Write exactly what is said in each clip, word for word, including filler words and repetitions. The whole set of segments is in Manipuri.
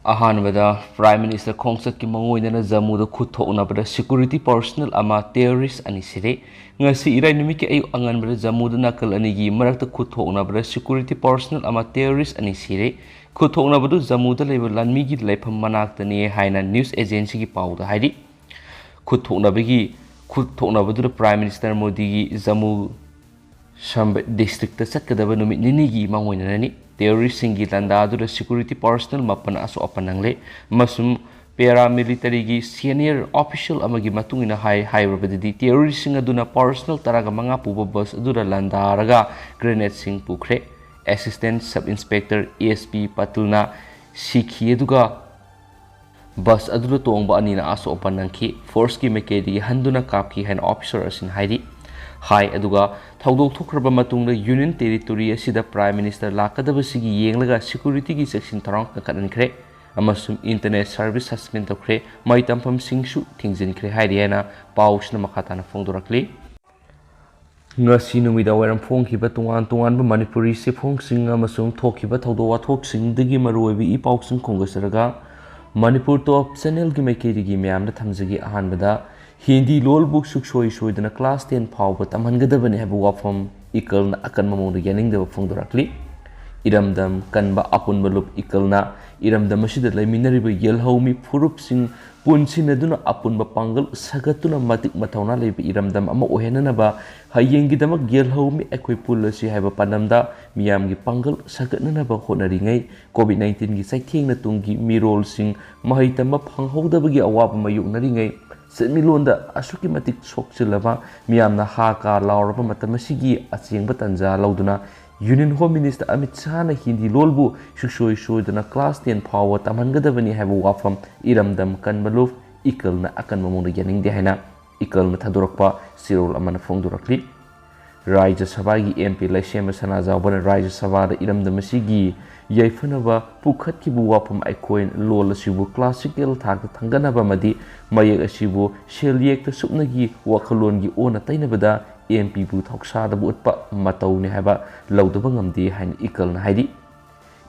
ꯑꯍꯥꯟꯕꯗ, Prime Minister ꯈꯣꯡꯆꯠꯀꯤ ꯃꯥꯡꯑꯣꯏꯅꯅ ꯖꯝꯃꯨꯗ ꯈꯨꯠ ꯊꯣꯛꯅꯕꯗ security personnel ꯑꯃ terrorist ꯑꯅꯤ ꯁꯤꯔꯦ꯫ ꯉꯁꯤ ꯏꯔꯥꯏ ꯅꯨꯃꯤꯠꯀꯤ ꯑꯌꯨꯛ ꯑꯉꯟꯕꯗ ꯖꯝꯃꯨꯗ ꯅꯥꯀꯜ ꯑꯅꯤꯒꯤ ꯃꯔꯛꯇ ꯈꯨꯠ ꯊꯣꯛꯅꯕꯗ security personnel ꯑꯃ terrorist ꯑꯅꯤ ꯁꯤꯔꯦ꯫ ꯈꯨꯠ ꯊꯣꯛꯅꯕꯗꯨ ꯖꯝꯃꯨꯗ ꯂꯩꯕ ꯂꯥꯟꯃꯤꯒꯤ ꯂꯩꯐꯝ ꯃꯅꯥꯛꯇꯅꯤ ꯍꯥꯏꯅ news agencyꯒꯤ ꯄꯥꯎꯗ ꯍꯥꯏꯔꯤ꯫ ꯈꯨꯠ ꯊꯣꯛꯅꯕꯒꯤ, ꯈꯨꯠ ꯊꯣꯛꯅꯕꯗꯨꯗ Prime Minister ꯃꯣꯗꯤꯒꯤ ꯖꯝꯃꯨ ꯁꯝꯕ districtꯇ ꯆꯠꯀꯗꯕ ꯅꯨꯃꯤꯠ ꯅꯤꯅꯤꯒꯤ ꯃꯥꯡꯑꯣꯏꯅꯅꯅꯤ꯫ Terroristꯁꯤꯡꯒꯤ ꯂꯥꯟꯗꯥꯗꯨꯗ security personnel ꯃꯥꯄꯟ ꯑꯁꯣꯛ ꯑꯄꯟ ꯅꯪꯂꯦ ꯑꯃꯁꯨꯡ paramilitaryꯒꯤ senior official ꯑꯃꯒꯤ ꯃꯇꯨꯡ ꯏꯟꯅ ꯍꯥꯏ-, ꯍꯥꯏꯔꯕꯗꯗꯤ terroristꯁꯤꯡ ꯑꯗꯨꯅ personnel ꯇꯔꯥꯒ ꯃꯉꯥ ꯄꯨꯕ bus ꯑꯗꯨꯗ ꯂꯥꯟꯗꯥꯔꯒ grenadeꯁꯤꯡ ꯄꯨꯈ꯭ꯔꯦ꯫ Assistant Sub Inspector S P Patilꯅ ꯁꯤꯈꯤ, ꯑꯗꯨꯒ bus ꯑꯗꯨꯗ ꯇꯣꯡꯕ ꯑꯅꯤꯅ ꯑꯁꯣꯛ ꯑꯄꯟ ꯅꯪꯈꯤ꯫ Forceꯀꯤ ꯃꯥꯏꯀꯩꯗꯒꯤ ꯍꯟꯗꯨꯅ ꯀꯥꯞꯈꯤ ꯍꯥꯏꯅ officer ꯑꯁꯤꯅ ꯍꯥꯏꯔꯤ꯫ ꯍꯥꯏ꯫ ꯑꯗꯨꯒ ꯊꯧꯗꯣꯛ ꯊꯣꯛꯈ꯭ꯔꯕ ꯃꯇꯨꯡꯗ Union Territory ꯑꯁꯤꯗ Prime Minister ꯂꯥꯛꯀꯗꯕꯁꯤꯒꯤ ꯌꯦꯡꯂꯒ securityꯒꯤ ꯆꯦꯛꯁꯤꯟ ꯊꯧꯔꯥꯡ ꯀꯟꯈꯠꯍꯟꯈ꯭ꯔꯦ ꯑꯃꯁꯨꯡ internet service suspend ꯇꯧꯈ꯭ꯔꯦ, ꯃꯍꯩ ꯇꯝꯐꯝꯁꯤꯡꯁꯨ ꯊꯤꯡꯖꯤꯟꯈ꯭ꯔꯦ ꯍꯥꯏꯔꯤ ꯍꯥꯏꯅ ꯄꯥꯎꯁꯤꯅ ꯃꯈꯥ ꯇꯥꯅ ꯐꯣꯡꯗꯣꯔꯛꯂꯤ꯫ ꯉꯁꯤ ꯅꯨꯃꯤꯗꯥꯡ ꯋꯥꯏꯔꯝ ꯐꯣꯡꯈꯤꯕ ꯇꯣꯉꯥꯟ ꯇꯣꯉꯥꯟꯕ ꯃꯅꯤꯄꯨꯔꯤ ꯆꯦꯐꯣꯡꯁꯤꯡ ꯑꯃꯁꯨꯡ ꯊꯣꯛꯈꯤꯕ ꯊꯧꯗꯣꯛ ꯋꯥꯊꯣꯛꯁꯤꯡꯗꯒꯤ ꯃꯔꯨꯑꯣꯏꯕ ꯏ ꯄꯥꯎꯁꯤꯡ ꯈꯣꯝꯒꯠꯆꯔꯒ Manipur Top Channelꯒꯤ ꯃꯥꯏꯀꯩꯗꯒꯤ ꯃꯌꯥꯝꯗ ꯊꯝꯖꯒꯦ꯫ ꯑꯍꯥꯟꯕꯗ, ꯍꯤꯟꯗꯤ ꯂꯣꯜꯕꯨ ꯁꯨꯛꯁꯣꯏ ꯁꯣꯏꯗꯅ class ten ꯐꯥꯎꯕ ꯇꯝꯍꯟꯒꯗꯕꯅꯤ ꯍꯥꯏꯕ ꯋꯥꯐꯝ ꯏꯀꯜꯅ ꯑꯀꯟꯕ ꯃꯑꯣꯡꯗ ꯌꯥꯅꯤꯡꯗꯕ ꯐꯣꯡꯗꯣꯔꯛꯂꯤ꯫ ꯏꯔꯝꯗꯝ ꯀꯟꯕ ꯑꯄꯨꯟꯕ ꯂꯨꯞ ꯏꯀꯜꯅ ꯏꯔꯝꯗꯝ ꯑꯁꯤꯗ ꯂꯩꯃꯤꯟꯅꯔꯤꯕ ꯌꯦꯜꯍꯧꯃꯤ ꯐꯨꯔꯨꯞꯁꯤꯡ ꯄꯨꯟꯁꯤꯟꯅꯗꯨꯅ ꯑꯄꯨꯟꯕ ꯄꯥꯡꯒꯜ ꯁꯥꯒꯠꯇꯨꯅ ꯃꯇꯤꯛ ꯃꯊꯧꯅꯥ ꯂꯩꯕ ꯏꯔꯝꯗꯝ ꯑꯃ ꯑꯣꯏꯍꯟꯅꯅꯕ ꯍꯌꯦꯡꯒꯤꯗꯃꯛ ꯌꯦꯜꯍꯧꯃꯤ ꯑꯩꯈꯣꯏ ꯄꯨꯜꯂꯁꯤ ꯍꯥꯏꯕ ꯄꯥꯟꯗꯝꯗ ꯃꯤꯌꯥꯝꯒꯤ ꯄꯥꯡꯒꯜ ꯁꯥꯒꯠꯅꯅꯕ ꯍꯣꯠꯅꯔꯤꯉꯩ, COVID nineteenꯒꯤ ꯆꯩꯊꯦꯡꯅ ꯇꯨꯡꯒꯤ ꯃꯤꯔꯣꯜꯁꯤꯡ ꯃꯍꯩ ꯇꯝꯕ ꯐꯪꯍꯧꯗꯕꯒꯤ ꯑꯋꯥꯕ ꯃꯥꯌꯣꯛꯅꯔꯤꯉꯩ, ꯁꯦꯟꯃꯤꯠꯂꯣꯟꯗ ꯑꯁꯨꯛꯀꯤ ꯃꯇꯤꯛ ꯁꯣꯛꯆꯤꯜꯂꯕ, ꯃꯤꯌꯥꯝꯅ ꯍꯥ ꯀꯥ ꯂꯥꯎꯔꯕ ꯃꯇꯝ ꯑꯁꯤꯒꯤ ꯑꯆꯦꯡꯕ ꯇꯥꯟꯖꯥ ꯂꯧꯗꯨꯅ Union Home Minister Amit ꯁꯥꯍꯅ Hindi ꯂꯣꯜꯕꯨ ꯁꯨꯛꯁꯣꯏ ꯁꯣꯏꯗꯅ class ten ꯐꯥꯎꯕ ꯇꯝꯍꯟꯒꯗꯕꯅꯤ ꯍꯥꯏꯕ ꯋꯥꯐꯝ ꯏꯔꯝꯗꯝ ꯀꯟꯕ ꯂꯨꯞ ꯏꯀꯜꯅ ꯑꯀꯟꯕ ꯃꯑꯣꯡꯗ ꯌꯥꯅꯤꯡꯗꯦ ꯍꯥꯏꯅ ꯏꯀꯜꯅ ꯊꯥꯗꯣꯔꯛꯄ ꯆꯦꯔꯣꯜ ꯑꯃꯅ ꯐꯣꯡꯗꯣꯔꯛꯂꯤ꯫ ꯔꯥꯖ꯭ꯌ ꯁꯚꯥꯒꯤ MP ꯂꯩꯁꯦꯝꯕ ꯁꯅꯥꯖꯥꯎꯕꯅ ꯔꯥꯖ꯭ꯌ ꯁꯚꯥꯗ ꯏꯔꯝꯗꯝ ꯑꯁꯤꯒꯤ ꯌꯥꯏꯐꯅꯕ ꯄꯨꯈꯠꯈꯤꯕ ꯋꯥꯐꯝ ꯑꯩꯈꯣꯏ ꯂꯣꯜ ꯑꯁꯤꯕꯨ classical ꯊꯥꯛꯇ ꯊꯥꯡꯒꯠꯅꯕ ꯑꯃꯗꯤ ꯃꯌꯦꯛ ꯑꯁꯤꯕꯨ ꯁꯦꯜ ꯌꯦꯛꯇ ꯁꯨꯞꯅꯒꯤ ꯋꯥꯈꯜꯂꯣꯟꯒꯤ ꯑꯣꯟꯅ ꯇꯩꯅꯕꯗ MPꯕꯨ ꯊꯧꯁꯥꯗꯕ ꯎꯠꯄ ꯃꯇꯧꯅꯤ ꯍꯥꯏꯕ ꯂꯧꯗꯕ ꯉꯝꯗꯦ ꯍꯥꯏꯅ ꯏꯀꯜꯅ ꯍꯥꯏꯔꯤ꯫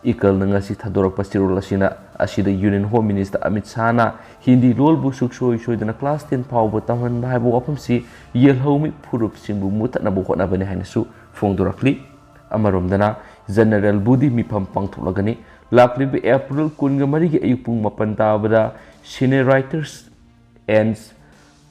ꯏꯀꯜꯅ ꯉꯁꯤ ꯊꯥꯗꯣꯔꯛꯄ ꯆꯦꯔꯣꯜ ꯑꯁꯤꯅ, ꯑꯁꯤꯗ Union Home Minister Amit ꯁꯥꯍꯅ Hindi ꯂꯣꯜꯕꯨ ꯁꯨꯛꯁꯣꯏ ꯁꯣꯏꯗꯅ class ten ꯐꯥꯎꯕ ꯇꯝꯍꯟꯕ ꯍꯥꯏꯕ ꯋꯥꯐꯝꯁꯤ ꯌꯦꯜꯍꯧꯃꯤ ꯐꯨꯔꯨꯞꯁꯤꯡꯕꯨ ꯃꯨꯊꯠꯅꯕ ꯍꯣꯠꯅꯕꯅꯤ ꯍꯥꯏꯅꯁꯨ ꯐꯣꯡꯗꯣꯔꯛꯂꯤ꯫ ꯑꯃꯔꯣꯝꯗꯅ, General Body ꯃꯤꯐꯝ ꯄꯥꯡꯊꯣꯛꯂꯒꯅꯤ꯫ ꯂꯥꯛꯂꯤꯕ April ꯀꯨꯟꯒ ꯃꯔꯤꯒꯤ ꯑꯌꯨꯛ ꯄꯨꯡ ꯃꯥꯄꯟ ꯇꯥꯕꯗ Senior Writers and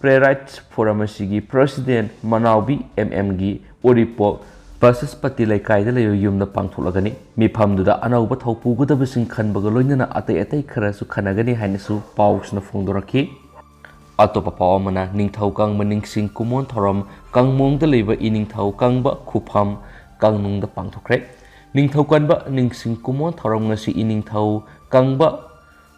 Playwrights Forum ꯑꯁꯤꯒꯤ President ꯃꯅꯥꯎꯕꯤ M M ꯒꯤ ꯎꯔꯤꯄꯣꯛ ꯕꯁꯁꯄꯇꯤ ꯂꯩꯀꯥꯏꯗ ꯂꯩꯕ ꯌꯨꯝꯗ ꯄꯥꯡꯊꯣꯛꯂꯒꯅꯤ꯫ ꯃꯤꯐꯝꯗꯨꯗ ꯑꯅꯧꯕ ꯊꯧꯄꯨꯒꯗꯕꯁꯤꯡ ꯈꯟꯕꯒ ꯂꯣꯏꯅꯅ ꯑꯇꯩ ꯑꯇꯩ ꯈꯔꯁꯨ ꯈꯟꯅꯒꯅꯤ ꯍꯥꯏꯅꯁꯨ ꯄꯥꯎꯁꯤꯅ ꯐꯣꯡꯗꯣꯔꯛꯈꯤ꯫ ꯑꯇꯣꯞꯄ ꯄꯥꯎ ꯑꯃꯅ, ꯅꯤꯡꯊꯧ ꯀꯪꯕ ꯅꯤꯡꯁꯤꯡ ꯀꯨꯃꯣꯟ ꯊꯧꯔꯝ ꯀꯥꯡꯃꯣꯡꯗ ꯂꯩꯕ ꯏꯅꯤꯡꯊꯧ ꯀꯪꯕ ꯈꯨꯐꯝ ꯀꯥꯡꯅꯨꯡꯗ ꯄꯥꯡꯊꯣꯛꯈ꯭ꯔꯦ꯫ ꯅꯤꯡꯊꯧ ꯀꯟꯕ ꯅꯤꯡꯁꯤꯡ ꯀꯨꯃꯣꯟ ꯊꯧꯔꯝ ꯉꯁꯤ ꯏꯅꯤꯡꯊꯧ ꯀꯪꯕ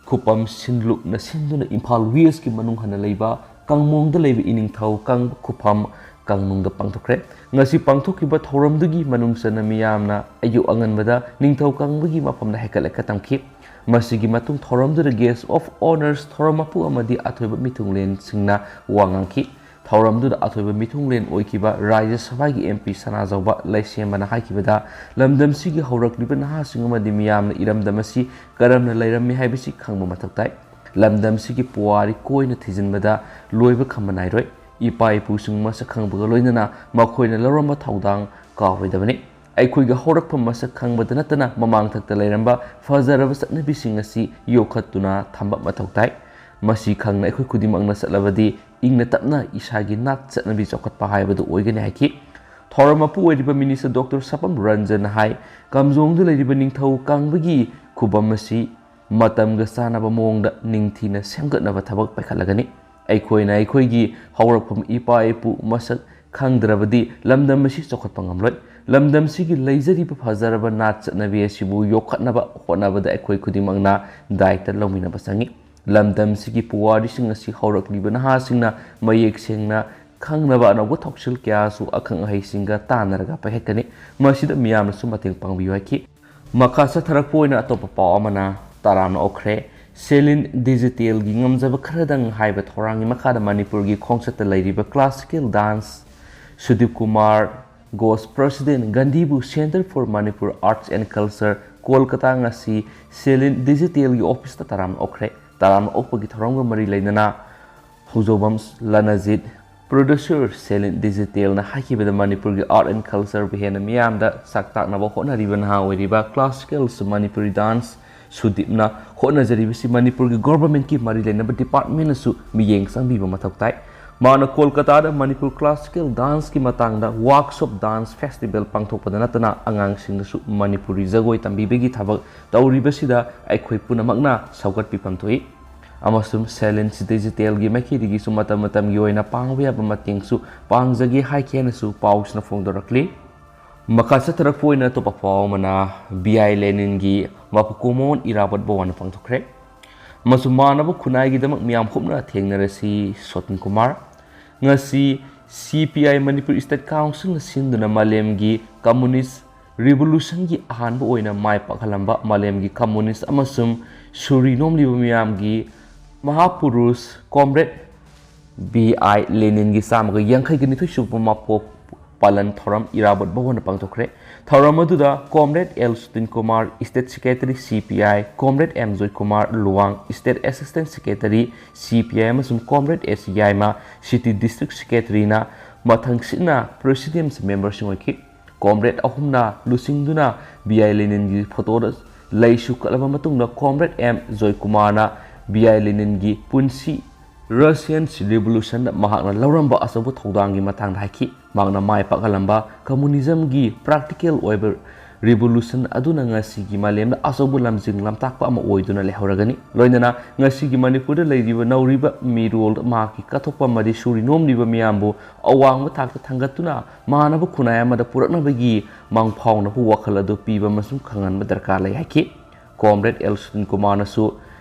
ꯈꯨꯄꯝ ꯁꯤꯟꯂꯨꯞꯅ ꯁꯤꯟꯗꯨꯅ ꯏꯝꯐꯥꯜ ꯋꯦꯁꯀꯤ ꯃꯅꯨꯡ ꯍꯟꯅ ꯂꯩꯕ ꯀꯥꯡꯃꯣꯡꯗ ꯂꯩꯕ ꯏꯅꯤꯡꯊꯧ ꯀꯪꯕ ꯈꯨꯐꯝ ꯀꯥꯡꯅꯨꯡꯗ ꯄꯥꯡꯊꯣꯛꯈ꯭ꯔꯦ꯫ ꯉꯁꯤ ꯄꯥꯡꯊꯣꯛꯈꯤꯕ ꯊꯧꯔꯝꯗꯨꯒꯤ ꯃꯅꯨꯡ ꯆꯟꯅ ꯃꯤꯌꯥꯝꯅ ꯑꯌꯨꯛ ꯑꯉꯟꯕꯗ ꯅꯤꯡꯊꯧ ꯀꯪꯕꯒꯤ ꯃꯐꯝꯗ ꯍꯩꯀꯠ ꯂꯩꯀꯠ ꯇꯝꯈꯤ꯫ ꯃꯁꯤꯒꯤ ꯃꯇꯨꯡ ꯊꯧꯔꯝꯗꯨꯗ Guest of Honours, ꯊꯧꯔꯝ ꯃꯄꯨ ꯑꯃꯗꯤ ꯑꯊꯣꯏꯕ ꯃꯤꯊꯨꯡꯂꯦꯟꯁꯤꯡꯅ ꯋꯥ ꯉꯥꯡꯈꯤ꯫ ꯊꯧꯔꯝꯗꯨꯗ ꯑꯊꯣꯏꯕ ꯃꯤꯊꯨꯡꯂꯦꯟ ꯑꯣꯏꯈꯤꯕ ꯔꯥꯖ꯭ꯌ ꯁꯚꯥꯒꯤ M P ꯁꯅꯥꯖꯥꯎꯕ ꯂꯩꯁꯦꯝꯕꯅ ꯍꯥꯏꯈꯤꯕꯗ, ꯂꯝꯗꯝꯁꯤꯒꯤ ꯍꯧꯔꯛꯂꯤꯕ ꯅꯍꯥꯁꯤꯡ ꯑꯃꯗꯤ ꯃꯤꯌꯥꯝꯅ ꯏꯔꯝꯗꯝ ꯑꯁꯤ ꯀꯔꯝꯅ ꯂꯩꯔꯝꯃꯤ ꯍꯥꯏꯕꯁꯤ ꯈꯪꯕ ꯃꯊꯧ ꯇꯥꯏ꯫ ꯂꯝꯗꯝꯁꯤꯒꯤ ꯄꯨꯋꯥꯔꯤ ꯀꯣꯏꯅ ꯊꯤꯖꯤꯟꯕꯗ ꯂꯣꯏꯕ ꯈꯝꯕ ꯅꯥꯏꯔꯣꯏ꯫ ꯏꯄꯥ ꯏꯄꯨꯁꯤꯡ ꯃꯁꯛ ꯈꯪꯕꯒ ꯂꯣꯏꯅꯅ ꯃꯈꯣꯏꯅ ꯂꯧꯔꯝꯕ ꯊꯧꯗꯥꯡ ꯀꯥꯎꯔꯣꯏꯗꯕꯅꯤ꯫ ꯑꯩꯈꯣꯏꯒꯤ ꯍꯧꯔꯛꯐꯝ ꯃꯁꯛ ꯈꯪꯕꯗ ꯅꯠꯇꯅ ꯃꯃꯥꯡꯊꯛꯇ ꯂꯩꯔꯝꯕ ꯐꯖꯔꯕ ꯆꯠꯅꯕꯤꯁꯤꯡ ꯑꯁꯤ ꯌꯣꯛꯈꯠꯇꯨꯅ ꯊꯝꯕ ꯃꯊꯧ ꯇꯥꯏ꯫ ꯃꯁꯤ ꯈꯪꯅ ꯑꯩꯈꯣꯏ ꯈꯨꯗꯤꯡꯃꯛꯅ ꯆꯠꯂꯕꯗꯤ ꯏꯪꯅ ꯇꯞꯅ ꯏꯁꯥꯒꯤ ꯅꯥꯠ ꯆꯠꯅꯕꯤ ꯆꯥꯎꯈꯠꯄ ꯍꯥꯏꯕꯗꯨ ꯑꯣꯏꯒꯅꯤ ꯍꯥꯏꯈꯤ꯫ ꯊꯧꯔꯝ ꯃꯄꯨ ꯑꯣꯏꯔꯤꯕ Minister Doctor ꯁꯄꯝ ꯔꯟꯖꯟꯅ ꯍꯥꯏ, ꯀꯥꯝꯖꯣꯡꯗ ꯂꯩꯔꯤꯕ ꯅꯤꯡꯊꯧ ꯀꯪꯕꯒꯤ ꯈꯨꯕꯝ ꯑꯁꯤ ꯃꯇꯝꯒ ꯆꯥꯟꯅꯕ ꯃꯑꯣꯡꯗ ꯅꯤꯡꯊꯤꯅ ꯁꯦꯝꯒꯠꯅꯕ ꯊꯕꯛ ꯄꯥꯏꯈꯠꯂꯒꯅꯤ꯫ ꯑꯩꯈꯣꯏꯅ ꯑꯩꯈꯣꯏꯒꯤ ꯍꯧꯔꯛꯐꯝ ꯏꯄꯥ ꯏꯄꯨ ꯃꯁꯛ ꯈꯪꯗ꯭ꯔꯕꯗꯤ ꯂꯝꯗꯝ ꯑꯁꯤ ꯆꯥꯎꯈꯠꯄ ꯉꯝꯂꯣꯏ꯫ ꯂꯝꯗꯝꯁꯤꯒꯤ ꯂꯩꯖꯔꯤꯕ ꯐꯖꯔꯕ ꯅꯥꯠ ꯆꯠꯅꯕꯤ ꯑꯁꯤꯕꯨ ꯌꯣꯛꯈꯠꯅꯕ ꯍꯣꯠꯅꯕꯗ ꯑꯩꯈꯣꯏ ꯈꯨꯗꯤꯡꯃꯛꯅ ꯗꯥꯏꯇ ꯂꯧꯃꯤꯟꯅꯕ ꯆꯪꯏ꯫ ꯂꯝꯗꯝꯁꯤꯒꯤ ꯄꯨꯋꯥꯔꯤꯁꯤꯡ ꯑꯁꯤ ꯍꯧꯔꯛꯂꯤꯕ ꯅꯍꯥꯁꯤꯡꯅ ꯃꯌꯦꯛ ꯁꯦꯡꯅ ꯈꯪꯅꯕ ꯑꯅꯧꯕ ꯊꯧꯁꯤꯜ ꯀꯌꯥꯁꯨ ꯑꯈꯪ ꯑꯍꯩꯁꯤꯡꯒ ꯇꯥꯟꯅꯔꯒ ꯄꯥꯏꯈꯠꯀꯅꯤ꯫ ꯃꯁꯤꯗ ꯃꯤꯌꯥꯝꯅꯁꯨ ꯃꯇꯦꯡ ꯄꯥꯡꯕꯤꯌꯨ ꯍꯥꯏꯈꯤ꯫ ꯃꯈꯥ ꯆꯠꯊꯔꯛꯄ ꯑꯣꯏꯅ ꯑꯇꯣꯞꯄ ꯄꯥꯎ ꯑꯃꯅ, ꯇꯔꯥꯝꯅ ꯑꯣꯛꯈ꯭ꯔꯦ꯫ ꯁꯦꯂꯤꯟ ꯗꯤꯖꯤꯇꯦꯜꯒꯤ ꯉꯝꯖꯕ ꯈꯔꯗꯪ ꯍꯥꯏꯕ ꯊꯧꯔꯥꯡꯒꯤ ꯃꯈꯥꯗ ꯃꯅꯤꯄꯨꯔꯒꯤ ꯈꯣꯡꯆꯠꯇ ꯂꯩꯔꯤꯕ classical dance ꯁꯨꯗꯤꯞ Kumar ꯒꯣꯁ, President, ꯒꯥꯟꯙꯤꯕꯨ Centre for Manipur Arts and Culture Kolkata. ꯉꯁꯤ ꯁꯦꯂꯤꯟ ꯗꯤꯖꯤꯇꯦꯜꯒꯤ ꯑꯣꯐꯤꯁꯇ ꯇꯔꯥꯝꯅ ꯑꯣꯛꯈ꯭ꯔꯦ꯫ ꯇꯔꯥꯝꯅ ꯑꯣꯛꯄꯒꯤ ꯊꯧꯔꯝꯒ ꯃꯔꯤ ꯂꯩꯅꯅ ꯍꯧꯖꯣꯕꯝ ꯂꯅꯖꯤꯠ, ꯄ꯭ꯔꯣꯗ꯭ꯌꯨꯁꯔ ꯁꯦꯂꯤꯟ ꯗꯤꯖꯤꯇꯦꯜꯅ ꯍꯥꯏꯈꯤꯕꯗ, ꯃꯅꯤꯄꯨꯔꯒꯤ ꯑꯥꯔꯠ ꯑꯦꯟ ꯀꯜꯆꯔꯕꯨ ꯍꯦꯟꯅ ꯃꯤꯌꯥꯝꯗ ꯁꯛ ꯇꯥꯛꯅꯕ ꯍꯣꯠꯅꯔꯤꯕ ꯅꯍꯥ ꯑꯣꯏꯔꯤꯕ ꯀ꯭ꯂꯥꯁꯤꯀꯦꯜꯁ ꯃꯅꯤꯄꯨꯔꯤ ꯗꯥꯟꯁ ꯁꯨꯗꯤꯞꯅ ꯍꯣꯠꯅꯖꯔꯤꯕꯁꯤ ꯃꯅꯤꯄꯨꯔꯒꯤ ꯒꯣꯔꯚꯔꯃꯦꯟꯠꯀꯤ ꯃꯔꯤ ꯂꯩꯅꯕ ꯗꯤꯄꯥꯔꯠꯃꯦꯟꯅꯁꯨ ꯃꯤꯠꯌꯦꯡ ꯆꯪꯕꯤꯕ ꯃꯊꯧ ꯇꯥꯏ꯫ ꯃꯥꯅ ꯀꯣꯜꯀꯇꯥꯗ ꯃꯅꯤꯄꯨꯔ ꯀ꯭ꯂꯥꯁꯤꯀꯦꯜ ꯗꯥꯟꯁꯀꯤ ꯃꯇꯥꯡꯗ ꯋꯥꯔꯛꯁꯣꯞ ꯗꯥꯟꯁ ꯐꯦꯁꯇꯤꯚꯦꯜ ꯄꯥꯡꯊꯣꯛꯄꯗ ꯅꯠꯇꯅ, ꯑꯉꯥꯡꯁꯤꯡꯗꯁꯨ ꯃꯅꯤꯄꯨꯔꯤ ꯖꯒꯣꯏ ꯇꯝꯕꯤꯕꯒꯤ ꯊꯕꯛ ꯇꯧꯔꯤꯕꯁꯤꯗ ꯑꯩꯈꯣꯏ ꯄꯨꯝꯅꯃꯛꯅ ꯁꯧꯒꯠꯄꯤꯐꯝ ꯊꯣꯛꯏ꯫ ꯑꯃꯁꯨꯡ ꯁꯦꯂꯤꯟꯁ ꯗꯤꯖꯤꯇꯦꯜꯒꯤ ꯃꯥꯏꯀꯩꯗꯒꯤꯁꯨ ꯃꯇꯝ ꯃꯇꯝꯒꯤ ꯑꯣꯏꯅ ꯄꯥꯡꯕ ꯌꯥꯕ ꯃꯇꯦꯡꯁꯨ ꯄꯥꯡꯖꯒꯦ ꯍꯥꯏꯈꯤ ꯍꯥꯏꯅꯁꯨ ꯄꯥꯎꯁꯤꯅ ꯐꯣꯡꯗꯣꯔꯛꯂꯤ꯫ ꯃꯈꯥ ꯆꯠꯊꯔꯛꯄ ꯑꯣꯏꯅ ꯑꯇꯣꯞꯄ ꯄꯥꯎ ꯑꯃꯅ ꯕꯤ ꯑꯥꯏ ꯂꯦꯅꯤꯟꯒꯤ ꯃꯄꯨ ꯀꯣꯃꯣꯟ ꯏꯔꯥꯕꯣꯠ ꯚꯋꯟꯗ ꯄꯥꯡꯊꯣꯛꯈ꯭ꯔꯦ꯫ ꯑꯃꯁꯨꯡ ꯃꯥꯟꯅꯕ ꯈꯨꯟꯅꯥꯏꯒꯤꯗꯃꯛ ꯃꯤꯌꯥꯝ ꯍꯨꯞꯅ ꯊꯦꯡꯅꯔꯁꯤ, ꯁꯣꯇꯟ ꯀꯨꯃꯥꯔ꯫ ꯉꯁꯤ ꯁꯤ ꯄꯤ ꯑꯥꯏ ꯃꯅꯤꯄꯨꯔ ꯏꯁꯇꯦꯠ ꯀꯥꯎꯟꯁꯤꯜꯅ ꯁꯤꯟꯗꯨꯅ ꯃꯥꯂꯦꯝꯒꯤ ꯀꯝꯃꯨꯅꯤꯁ ꯔꯤꯚꯣꯂꯨꯁꯟꯒꯤ ꯑꯍꯥꯟꯕ ꯑꯣꯏꯅ ꯃꯥꯏ ꯄꯥꯛꯍꯜꯂꯝꯕ ꯃꯥꯂꯦꯝꯒꯤ ꯀꯝꯃꯨꯅꯤꯁ ꯑꯃꯁꯨꯡ ꯁꯨꯔꯤ ꯅꯣꯝꯂꯤꯕ ꯃꯤꯌꯥꯝꯒꯤ ꯃꯍꯥꯄꯨꯔꯨꯁ ꯀꯣꯝꯔꯦꯗ ꯕꯤ ꯑꯥꯏ ꯂꯦꯅꯤꯟꯒꯤ ꯆꯥꯝꯃꯒ ꯌꯥꯡꯈꯩꯒ ꯅꯤꯊꯣꯏ ꯁꯨꯕ ꯃꯄꯣꯛ ꯄꯥꯂꯟ ꯊꯧꯔꯝ ꯏꯔꯥꯕꯣꯠ ꯚꯋꯟꯗ ꯄꯥꯡꯊꯣꯛꯈ꯭ꯔꯦ꯫ ꯊꯧꯔꯝ ꯑꯗꯨꯗ comrade L Sutin Kumar, state secretary C P I, comrade M Joy Kumar Luwang, state assistant secretary C P ꯑꯥꯏ ꯑꯃꯁꯨꯡ ꯀꯣꯝꯔꯦꯗ ꯑꯦꯁ ꯌꯥꯏꯃ, ꯁꯤꯇꯤ ꯗꯤꯁꯇ꯭ꯔꯤꯛ ꯁꯦꯀ꯭ꯔꯦꯇꯔꯤꯅ ꯃꯊꯪꯁꯤꯠꯅ ꯄ꯭ꯔꯦꯁꯤꯗꯤꯌꯝꯁ ꯃꯦꯝꯕꯔꯁꯤꯡ ꯑꯣꯏꯈꯤ꯫ ꯀꯣꯝꯔꯦꯗ ꯑꯍꯨꯝꯅ ꯂꯨꯆꯤꯡꯗꯨꯅ ꯕꯤ ꯑꯥꯏ ꯂꯦꯅꯤꯟꯒꯤ ꯐꯣꯇꯣꯗ ꯂꯩꯁꯨ ꯀꯠꯂꯕ ꯃꯇꯨꯡꯗ ꯀꯣꯝꯔꯦꯗ ꯑꯦꯝ ꯖꯣꯏ ꯀꯨꯃꯥꯔꯅ ꯕꯤ ꯑꯥꯏ ꯂꯦꯅꯤꯟꯒꯤ ꯄꯨꯟꯁꯤ, ꯔꯁꯤꯌꯟ ꯔꯤꯚꯣꯂꯨꯁꯟꯗ ꯃꯍꯥꯛꯅ ꯂꯧꯔꯝꯕ ꯑꯆꯧꯕ ꯊꯧꯗꯥꯡꯒꯤ ꯃꯇꯥꯡꯗ ꯍꯥꯏꯈꯤ꯫ ꯃꯍꯥꯛꯅ ꯃꯥꯏ ꯄꯥꯛꯍꯜꯂꯝꯕ ꯀꯝꯃꯨꯅꯤꯖꯝꯒꯤ ꯄ꯭ꯔꯥꯛꯇꯤꯀꯦꯜ ꯑꯣꯏꯕ ꯔꯤꯚꯣꯂꯨꯁꯟ ꯑꯗꯨꯅ ꯉꯁꯤꯒꯤ ꯃꯥꯂꯦꯝꯗ ꯑꯆꯧꯕ ꯂꯝꯖꯤꯡ ꯂꯝꯇꯥꯛꯄ ꯑꯃ ꯑꯣꯏꯗꯨꯅ ꯂꯩꯍꯧꯔꯒꯅꯤ꯫ ꯂꯣꯏꯅꯅ ꯉꯁꯤꯒꯤ ꯃꯅꯤꯄꯨꯔꯗ ꯂꯩꯔꯤꯕ ꯅꯧꯔꯤꯕ ꯃꯤꯔꯣꯜꯗ ꯃꯍꯥꯛꯀꯤ ꯀꯠꯊꯣꯛꯄ ꯑꯃꯗꯤ ꯁꯨꯔꯤ ꯅꯣꯝꯂꯤꯕ ꯃꯤꯌꯥꯝꯕꯨ ꯑꯋꯥꯡꯕ ꯊꯥꯛꯇ ꯊꯥꯡꯒꯠꯇꯨꯅ ꯃꯥꯟꯅꯕ ꯈꯨꯟꯅꯥꯏ ꯑꯃꯗ ꯄꯨꯔꯛꯅꯕꯒꯤ ꯃꯪꯐꯥꯎꯅꯕ ꯋꯥꯈꯜ ꯑꯗꯨ ꯄꯤꯕ ꯑꯃꯁꯨꯡ ꯈꯪꯍꯟꯕ ꯗꯔꯀꯥꯔ ꯂꯩ ꯍꯥꯏꯈꯤ꯫ ꯀꯣꯝꯔꯦꯗ ꯑꯦꯜ ꯁꯨꯇꯤꯟ ꯀꯨꯃꯥꯔꯅꯁꯨ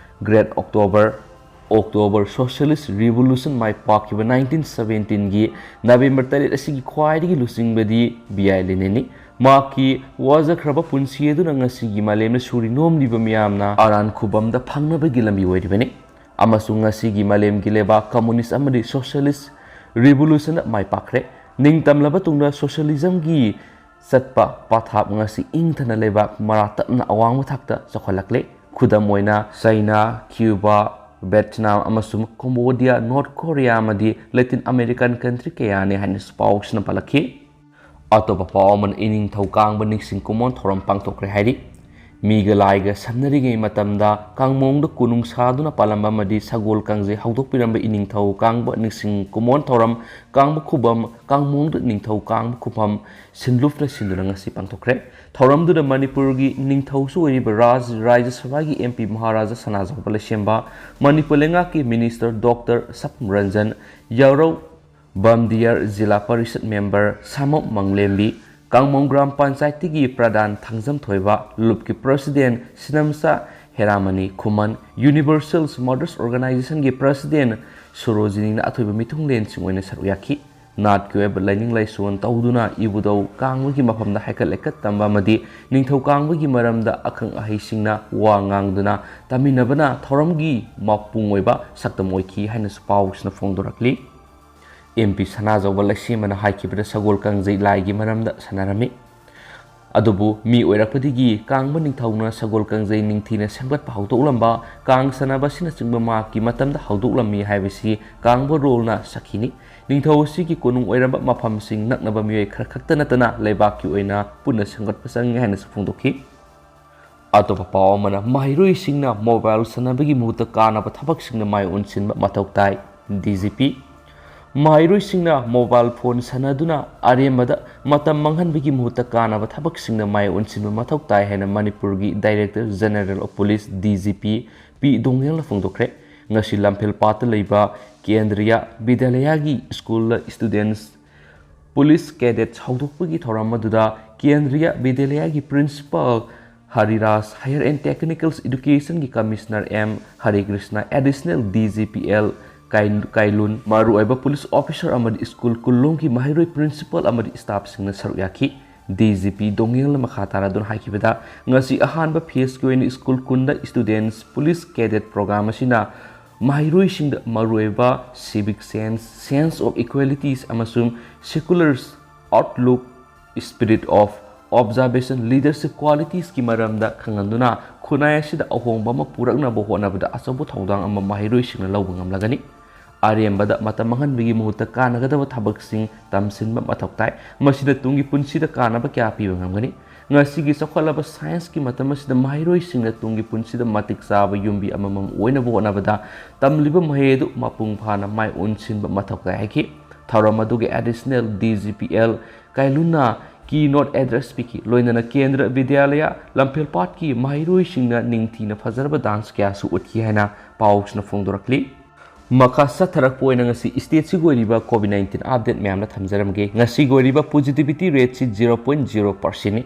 great October, October socialist revolution ꯃꯥꯏ ꯄꯥꯛꯈꯤꯕ ꯅꯥꯏꯟꯇꯤꯟ ꯁꯕꯦꯟꯇꯤꯟꯒꯤ ꯅꯕꯦꯝꯕꯔ ꯇꯔꯦꯠ ꯑꯁꯤꯒꯤ ꯈ꯭ꯋꯥꯏꯗꯒꯤ ꯂꯨꯆꯤꯡꯕꯗꯤ ꯕꯤ ꯑꯥꯏ ꯂꯦꯅꯤꯟꯅꯤ꯫ ꯃꯍꯥꯛꯀꯤ ꯋꯥꯖꯈ꯭ꯔꯕ ꯄꯨꯟꯁꯤ ꯑꯗꯨꯅ ꯉꯁꯤꯒꯤ ꯃꯥꯂꯦꯝꯗ ꯁꯨꯔꯤ ꯅꯣꯝꯂꯤꯕ ꯃꯤꯌꯥꯝꯅ ꯑꯔꯥꯟ ꯈꯨꯕꯝꯗ ꯐꯪꯅꯕꯒꯤ ꯂꯝꯕꯤ ꯑꯣꯏꯔꯤꯕꯅꯤ꯫ ꯑꯃꯁꯨꯡ ꯉꯁꯤꯒꯤ ꯃꯥꯂꯦꯝꯒꯤ ꯂꯩꯕꯥꯛ ꯀꯝꯃꯨꯅꯤꯁ꯭ꯠ ꯑꯃꯗꯤ ꯁꯣꯁꯤꯌꯦꯂꯤꯁ꯭ꯠ ꯔꯤꯚꯣꯂꯨꯁꯟꯗ ꯃꯥꯏ ꯄꯥꯛꯈ꯭ꯔꯦ꯫ ꯅꯤꯡꯇꯝꯂꯕ ꯇꯨꯡꯗ ꯁꯣꯁꯤꯌꯦꯂꯤꯖꯝꯒꯤ ꯆꯠꯄ ꯄꯊꯥꯞ ꯉꯁꯤ ꯏꯪꯊꯅ ꯂꯩꯕꯥꯛ ꯃꯔꯥ ꯇꯞꯅ ꯑꯋꯥꯡꯕ ꯊꯥꯛꯇ ꯆꯥꯎꯈꯠꯂꯛꯂꯦ꯫ ꯈꯨꯗꯝ ꯑꯣꯏꯅ ꯆꯩꯅꯥ, ꯀ꯭ꯌꯨꯕꯥ, ꯚꯦꯠꯅꯥꯝ ꯑꯃꯁꯨꯡ ꯀꯣꯝꯕꯣꯗꯤꯌꯥ, ꯅꯣꯔꯠ ꯀꯣꯔꯤꯌꯥ ꯑꯃꯗꯤ ꯂꯦꯇꯤꯟ ꯑꯃꯦꯔꯤꯀꯥꯟ ꯀꯟꯇ꯭ꯔꯤ ꯀꯌꯥꯅꯤ ꯍꯥꯏꯅꯁꯨ ꯄꯥꯎꯁꯤꯅ ꯄꯜꯂꯛꯈꯤ꯫ ꯑꯇꯣꯞꯄ ꯄꯥꯎ ꯑꯃꯅ ꯏꯅꯤꯡꯊꯧ ꯀꯥꯡꯕ ꯅꯤꯡꯁꯤꯡ ꯀꯨꯝꯑꯣꯟ ꯊꯧꯔꯝ ꯄꯥꯡꯊꯣꯛꯈ꯭ꯔꯦ ꯍꯥꯏꯔꯤ꯫ ꯃꯤꯒ ꯂꯥꯏꯒ ꯁꯝꯅꯔꯤꯉꯩ ꯃꯇꯝꯗ ꯀꯥꯡꯃꯣꯡꯗ ꯀꯣꯅꯨꯡ ꯁꯥꯗꯨꯅ ꯄꯥꯜꯂꯝꯕ ꯑꯃꯗꯤ ꯁꯒꯣꯜ ꯀꯥꯡꯖꯩ ꯍꯧꯗꯣꯛꯄꯤꯔꯝꯕ ꯏꯅꯤꯡꯊꯧ ꯀꯥꯡꯕ ꯅꯤꯡꯁꯤꯡ ꯀꯨꯝꯑꯣꯟ ꯊꯧꯔꯝ ꯀꯥꯡꯕ ꯈꯨꯕꯝ, ꯀꯥꯡꯃꯣꯡꯗ ꯅꯤꯡꯊꯧ ꯀꯥꯡꯕ ꯈꯨꯕꯝ ꯁꯤꯟꯂꯨꯞꯅ ꯁꯤꯟꯗꯨꯅ ꯉꯁꯤ ꯄꯥꯡꯊꯣꯛꯈ꯭ꯔꯦ꯫ ꯊꯧꯔꯝꯗꯨꯗ ꯃꯅꯤꯄꯨꯔꯒꯤ ꯅꯤꯡꯊꯧꯁꯨ ꯑꯣꯏꯔꯤꯕ ꯔꯥꯖ-, ꯔꯥꯖ꯭ꯌ ꯁꯚꯥꯒꯤ M P ꯃꯍꯥꯔꯥꯖꯥ ꯁꯅꯥꯖꯥꯎꯕ ꯂꯩꯁꯦꯝꯕ, ꯃꯅꯤꯄꯨꯔ ꯂꯩꯉꯥꯛꯀꯤ Minister Doctor ꯁꯞ ꯔꯟꯖꯟ ꯌꯥꯔꯧ, ꯕꯝꯗꯤꯌꯥꯔ ꯖꯤꯂꯥ ꯄꯔꯤꯁꯠ member ꯁꯥꯃꯣꯞ ꯃꯪꯂꯦꯝꯕꯤ, ꯀꯥꯡꯃꯣꯡ ꯒ꯭ꯔꯥꯝ ꯄꯟꯆꯥꯌꯠꯇꯒꯤ ꯄ꯭ꯔꯙꯥꯟ ꯊꯥꯡꯖꯝ ꯊꯣꯏꯕ, ꯂꯨꯞꯀꯤ president ꯁꯤꯅꯝꯆꯥ ꯍꯦꯔꯥꯃꯅꯤ ꯈꯨꯃꯟ, Universal Mothers Organizationꯒꯤ president ꯁꯣꯔꯣꯖꯤꯅꯤꯅ ꯑꯊꯣꯏꯕ ꯃꯤꯊꯨꯡꯂꯦꯟꯁꯤꯡ ꯑꯣꯏꯅ ꯁꯔꯨꯛ ꯌꯥꯈꯤ꯫ ꯅꯥꯠꯀꯤ ꯑꯣꯏꯕ ꯂꯥꯏꯅꯤꯡ ꯂꯥꯏꯁꯣꯟ ꯇꯧꯗꯨꯅ ꯏꯕꯨꯙꯧ ꯀꯥꯡꯕꯒꯤ ꯃꯐꯝꯗ ꯍꯥꯏꯀꯠ ꯂꯩꯀꯠ ꯇꯝꯕ ꯑꯃꯗꯤ ꯅꯤꯡꯊꯧ ꯀꯥꯡꯕꯒꯤ ꯃꯔꯝꯗ ꯑꯈꯪ ꯑꯍꯩꯁꯤꯡꯅ ꯋꯥ ꯉꯥꯡꯗꯨꯅ ꯇꯝꯃꯤꯟꯅꯕꯅ ꯊꯧꯔꯝꯒꯤ ꯃꯄꯨꯡ ꯑꯣꯏꯕ ꯁꯛꯇꯝ ꯑꯣꯏꯈꯤ ꯍꯥꯏꯅꯁꯨ ꯄꯥꯎꯁꯤꯅ ꯐꯣꯡꯗꯣꯔꯛꯂꯤ꯫ M P ꯁꯅꯥꯖꯥꯎꯕ ꯂꯩꯁꯦꯝꯕꯅ ꯍꯥꯏꯈꯤꯕꯗ ꯁꯒꯣꯜ ꯀꯥꯡꯖꯩ ꯂꯥꯏꯒꯤ ꯃꯔꯝꯗ ꯁꯥꯟꯅꯔꯝꯃꯤ꯫ ꯑꯗꯨꯕꯨ ꯃꯤ ꯑꯣꯏꯔꯛꯄꯗꯒꯤ ꯀꯥꯡꯕ ꯅꯤꯡꯊꯧꯅ ꯁꯒꯣꯜ ꯀꯥꯡꯖꯩ ꯅꯤꯡꯊꯤꯅ ꯁꯦꯝꯒꯠꯄ ꯍꯧꯗꯣꯛꯂꯝꯕ, ꯀꯥꯡ ꯁꯥꯟꯅꯕ ꯑꯁꯤꯅꯆꯤꯡꯕ ꯃꯍꯥꯛꯀꯤ ꯃꯇꯝꯗ ꯍꯧꯗꯣꯛꯂꯝꯃꯤ ꯍꯥꯏꯕꯁꯤ ꯀꯥꯡꯕ ꯔꯣꯜꯅ ꯁꯛꯈꯤꯅꯤ꯫ ꯅꯤꯡꯊꯧ ꯑꯁꯤꯒꯤ ꯀꯣꯅꯨꯡ ꯑꯣꯏꯔꯝꯕ ꯃꯐꯝꯁꯤꯡ ꯅꯛꯅꯕ ꯃꯤꯑꯣꯏ ꯈꯔ ꯈꯛꯇ ꯅꯠꯇꯅ ꯂꯩꯕꯥꯛꯀꯤ ꯑꯣꯏꯅ ꯄꯨꯟꯅ ꯁꯦꯝꯒꯠꯄ ꯆꯪꯉꯤ ꯍꯥꯏꯅꯁꯨ ꯐꯣꯡꯗꯣꯛꯈꯤ꯫ ꯑꯇꯣꯞꯄ ꯄꯥꯎ ꯑꯃꯅ, ꯃꯍꯩꯔꯣꯏꯁꯤꯡꯅ mobile ꯁꯥꯟꯅꯕꯒꯤ ꯃꯍꯨꯠꯇ ꯀꯥꯟꯅꯕ ꯊꯕꯛꯁꯤꯡꯗ ꯃꯥꯏ ꯑꯣꯟꯁꯤꯟꯕ ꯃꯊꯧ ꯇꯥꯏ, D G P꯫ ꯃꯍꯩꯔꯣꯏꯁꯤꯡꯅ mobile phone ꯁꯥꯟꯅꯗꯨꯅ ꯑꯔꯦꯝꯕꯗ ꯃꯇꯝ ꯃꯥꯡꯍꯟꯕꯒꯤ ꯃꯍꯨꯠꯇ ꯀꯥꯟꯅꯕ ꯊꯕꯛꯁꯤꯡꯗ ꯃꯥꯏ ꯑꯣꯟꯁꯤꯟꯕ ꯃꯊꯧ ꯇꯥꯏ ꯍꯥꯏꯅ ꯃꯅꯤꯄꯨꯔꯒꯤ Director General of Police, D G P, ꯄꯤ ꯗꯣꯡꯉꯦꯜꯅ ꯐꯣꯡꯗꯣꯛꯈ꯭ꯔꯦ꯫ ꯉꯁꯤ ꯂꯝꯐꯦꯜ ꯄꯥꯠꯇ ꯂꯩꯕ ꯀꯦꯟꯗ꯭ꯔꯤꯌꯥ ꯕꯤꯗ꯭ꯌꯥꯂꯌꯥꯒꯤ ꯁ꯭ꯀꯨꯜꯗ students police cadets ꯍꯧꯗꯣꯛꯄꯒꯤ ꯊꯧꯔꯝ ꯑꯗꯨꯗ ꯀꯦꯟꯗ꯭ꯔꯤꯌꯥ ꯕꯤꯗ꯭ꯌꯥꯂꯌꯥꯒꯤ principal, ꯍꯔꯤꯔꯥꯖ Higher and Technical Educationꯒꯤ Commissioner M ꯍꯔꯤꯀ꯭ꯔꯤꯁꯅ, Additional D G P L ꯀꯥꯏ-, ꯀꯥꯏꯂꯨꯟ, ꯃꯔꯨꯑꯣꯏꯕ police officer ꯑꯃꯗꯤ ꯁ꯭ꯀꯨꯜ ꯀꯨꯟꯂꯣꯝꯒꯤ ꯃꯍꯩꯔꯣꯏ, principal ꯑꯃꯗꯤ staffꯁꯤꯡꯅ ꯁꯔꯨꯛ ꯌꯥꯈꯤ꯫ D G P ꯗꯣꯡꯉꯦꯜꯅ ꯃꯈꯥ ꯇꯥꯔꯗꯨꯅ ꯍꯥꯏꯈꯤꯕꯗ, ꯉꯁꯤ ꯑꯍꯥꯟꯕ phaseꯀꯤ ꯑꯣꯏꯅ ꯁ꯭ꯀꯨꯜ ꯀꯨꯟꯗ students police cadet program ꯑꯁꯤꯅ ꯃꯍꯩꯔꯣꯏꯁꯤꯡꯗ ꯃꯔꯨꯑꯣꯏꯕ civic sense, sense of equalities ꯑꯃꯁꯨꯡ secular outlook Spirit of Observation Leadership Qualitiesꯀꯤ ꯃꯔꯝꯗ ꯈꯪꯍꯟꯗꯨꯅ ꯈꯨꯟꯅꯥꯏ ꯑꯁꯤꯗ ꯑꯍꯣꯡꯕ ꯑꯃ ꯄꯨꯔꯛꯅꯕ ꯍꯣꯠꯅꯕꯗ ꯑꯆꯧꯕ ꯊꯧꯗꯥꯡ ꯑꯃ ꯃꯍꯩꯔꯣꯏꯁꯤꯡꯅ ꯂꯧꯕ ꯉꯝꯂꯒꯅꯤ꯫ ꯑꯔꯦꯝꯕꯗ ꯃꯇꯝ ꯃꯥꯡꯍꯟꯕꯒꯤ ꯃꯍꯨꯠꯇ ꯀꯥꯟꯅꯒꯗꯕ ꯊꯕꯛꯁꯤꯡ ꯇꯝꯁꯤꯟꯕ ꯃꯊꯧ ꯇꯥꯏ꯫ ꯃꯁꯤꯅ ꯇꯨꯡꯒꯤ ꯄꯨꯟꯁꯤꯗ ꯀꯥꯟꯅꯕ ꯀꯌꯥ ꯄꯤꯕ ꯉꯝꯒꯅꯤ꯫ ꯉꯁꯤꯒꯤ ꯆꯥꯎꯈꯠꯂꯕ ꯁꯥꯏꯟꯁꯀꯤ ꯃꯇꯝ ꯑꯁꯤꯗ ꯃꯍꯩꯔꯣꯏꯁꯤꯡꯅ ꯇꯨꯡꯒꯤ ꯄꯨꯟꯁꯤꯗ ꯃꯇꯤꯛ ꯆꯥꯕ ꯌꯨꯝꯕꯤ ꯑꯃꯃꯝ ꯑꯣꯏꯅꯕ ꯍꯣꯠꯅꯕꯗ ꯇꯝꯂꯤꯕ ꯃꯍꯩ ꯑꯗꯨ ꯃꯄꯨꯡ ꯐꯥꯅ ꯃꯥꯏ ꯑꯣꯟꯁꯤꯟꯕ ꯃꯊꯧ ꯇꯥꯏ ꯍꯥꯏꯈꯤ꯫ ꯊꯧꯔꯝ ꯑꯗꯨꯒꯤ Additional D G P L ꯀꯥꯏꯂꯨꯅ keynote address ꯄꯤꯈꯤ꯫ ꯂꯣꯏꯅꯅ ꯀꯦꯟꯗ꯭ꯔ ꯕꯤꯗ꯭ꯌꯥꯂꯌ ꯂꯝꯐꯦꯜꯄꯥꯠꯀꯤ ꯃꯍꯩꯔꯣꯏꯁꯤꯡꯅ ꯅꯤꯡꯊꯤꯅ ꯐꯖꯔꯕ dance ꯀꯌꯥꯁꯨ ꯎꯠꯈꯤ ꯍꯥꯏꯅ ꯄꯥꯎꯁꯤꯅ ꯐꯣꯡꯗꯣꯔꯛꯂꯤ꯫ ꯃꯈꯥ ꯆꯠꯊꯔꯛꯄ ꯑꯣꯏꯅ ꯉꯁꯤ stateꯁꯤꯒꯤ ꯑꯣꯏꯔꯤꯕ COVID nineteen update ꯃꯌꯥꯝꯅ ꯊꯝꯖꯔꯝꯒꯦ꯫ ꯉꯁꯤꯒꯤ ꯑꯣꯏꯔꯤꯕ positivity rateꯁꯤ zero point zero percentꯅꯤ꯫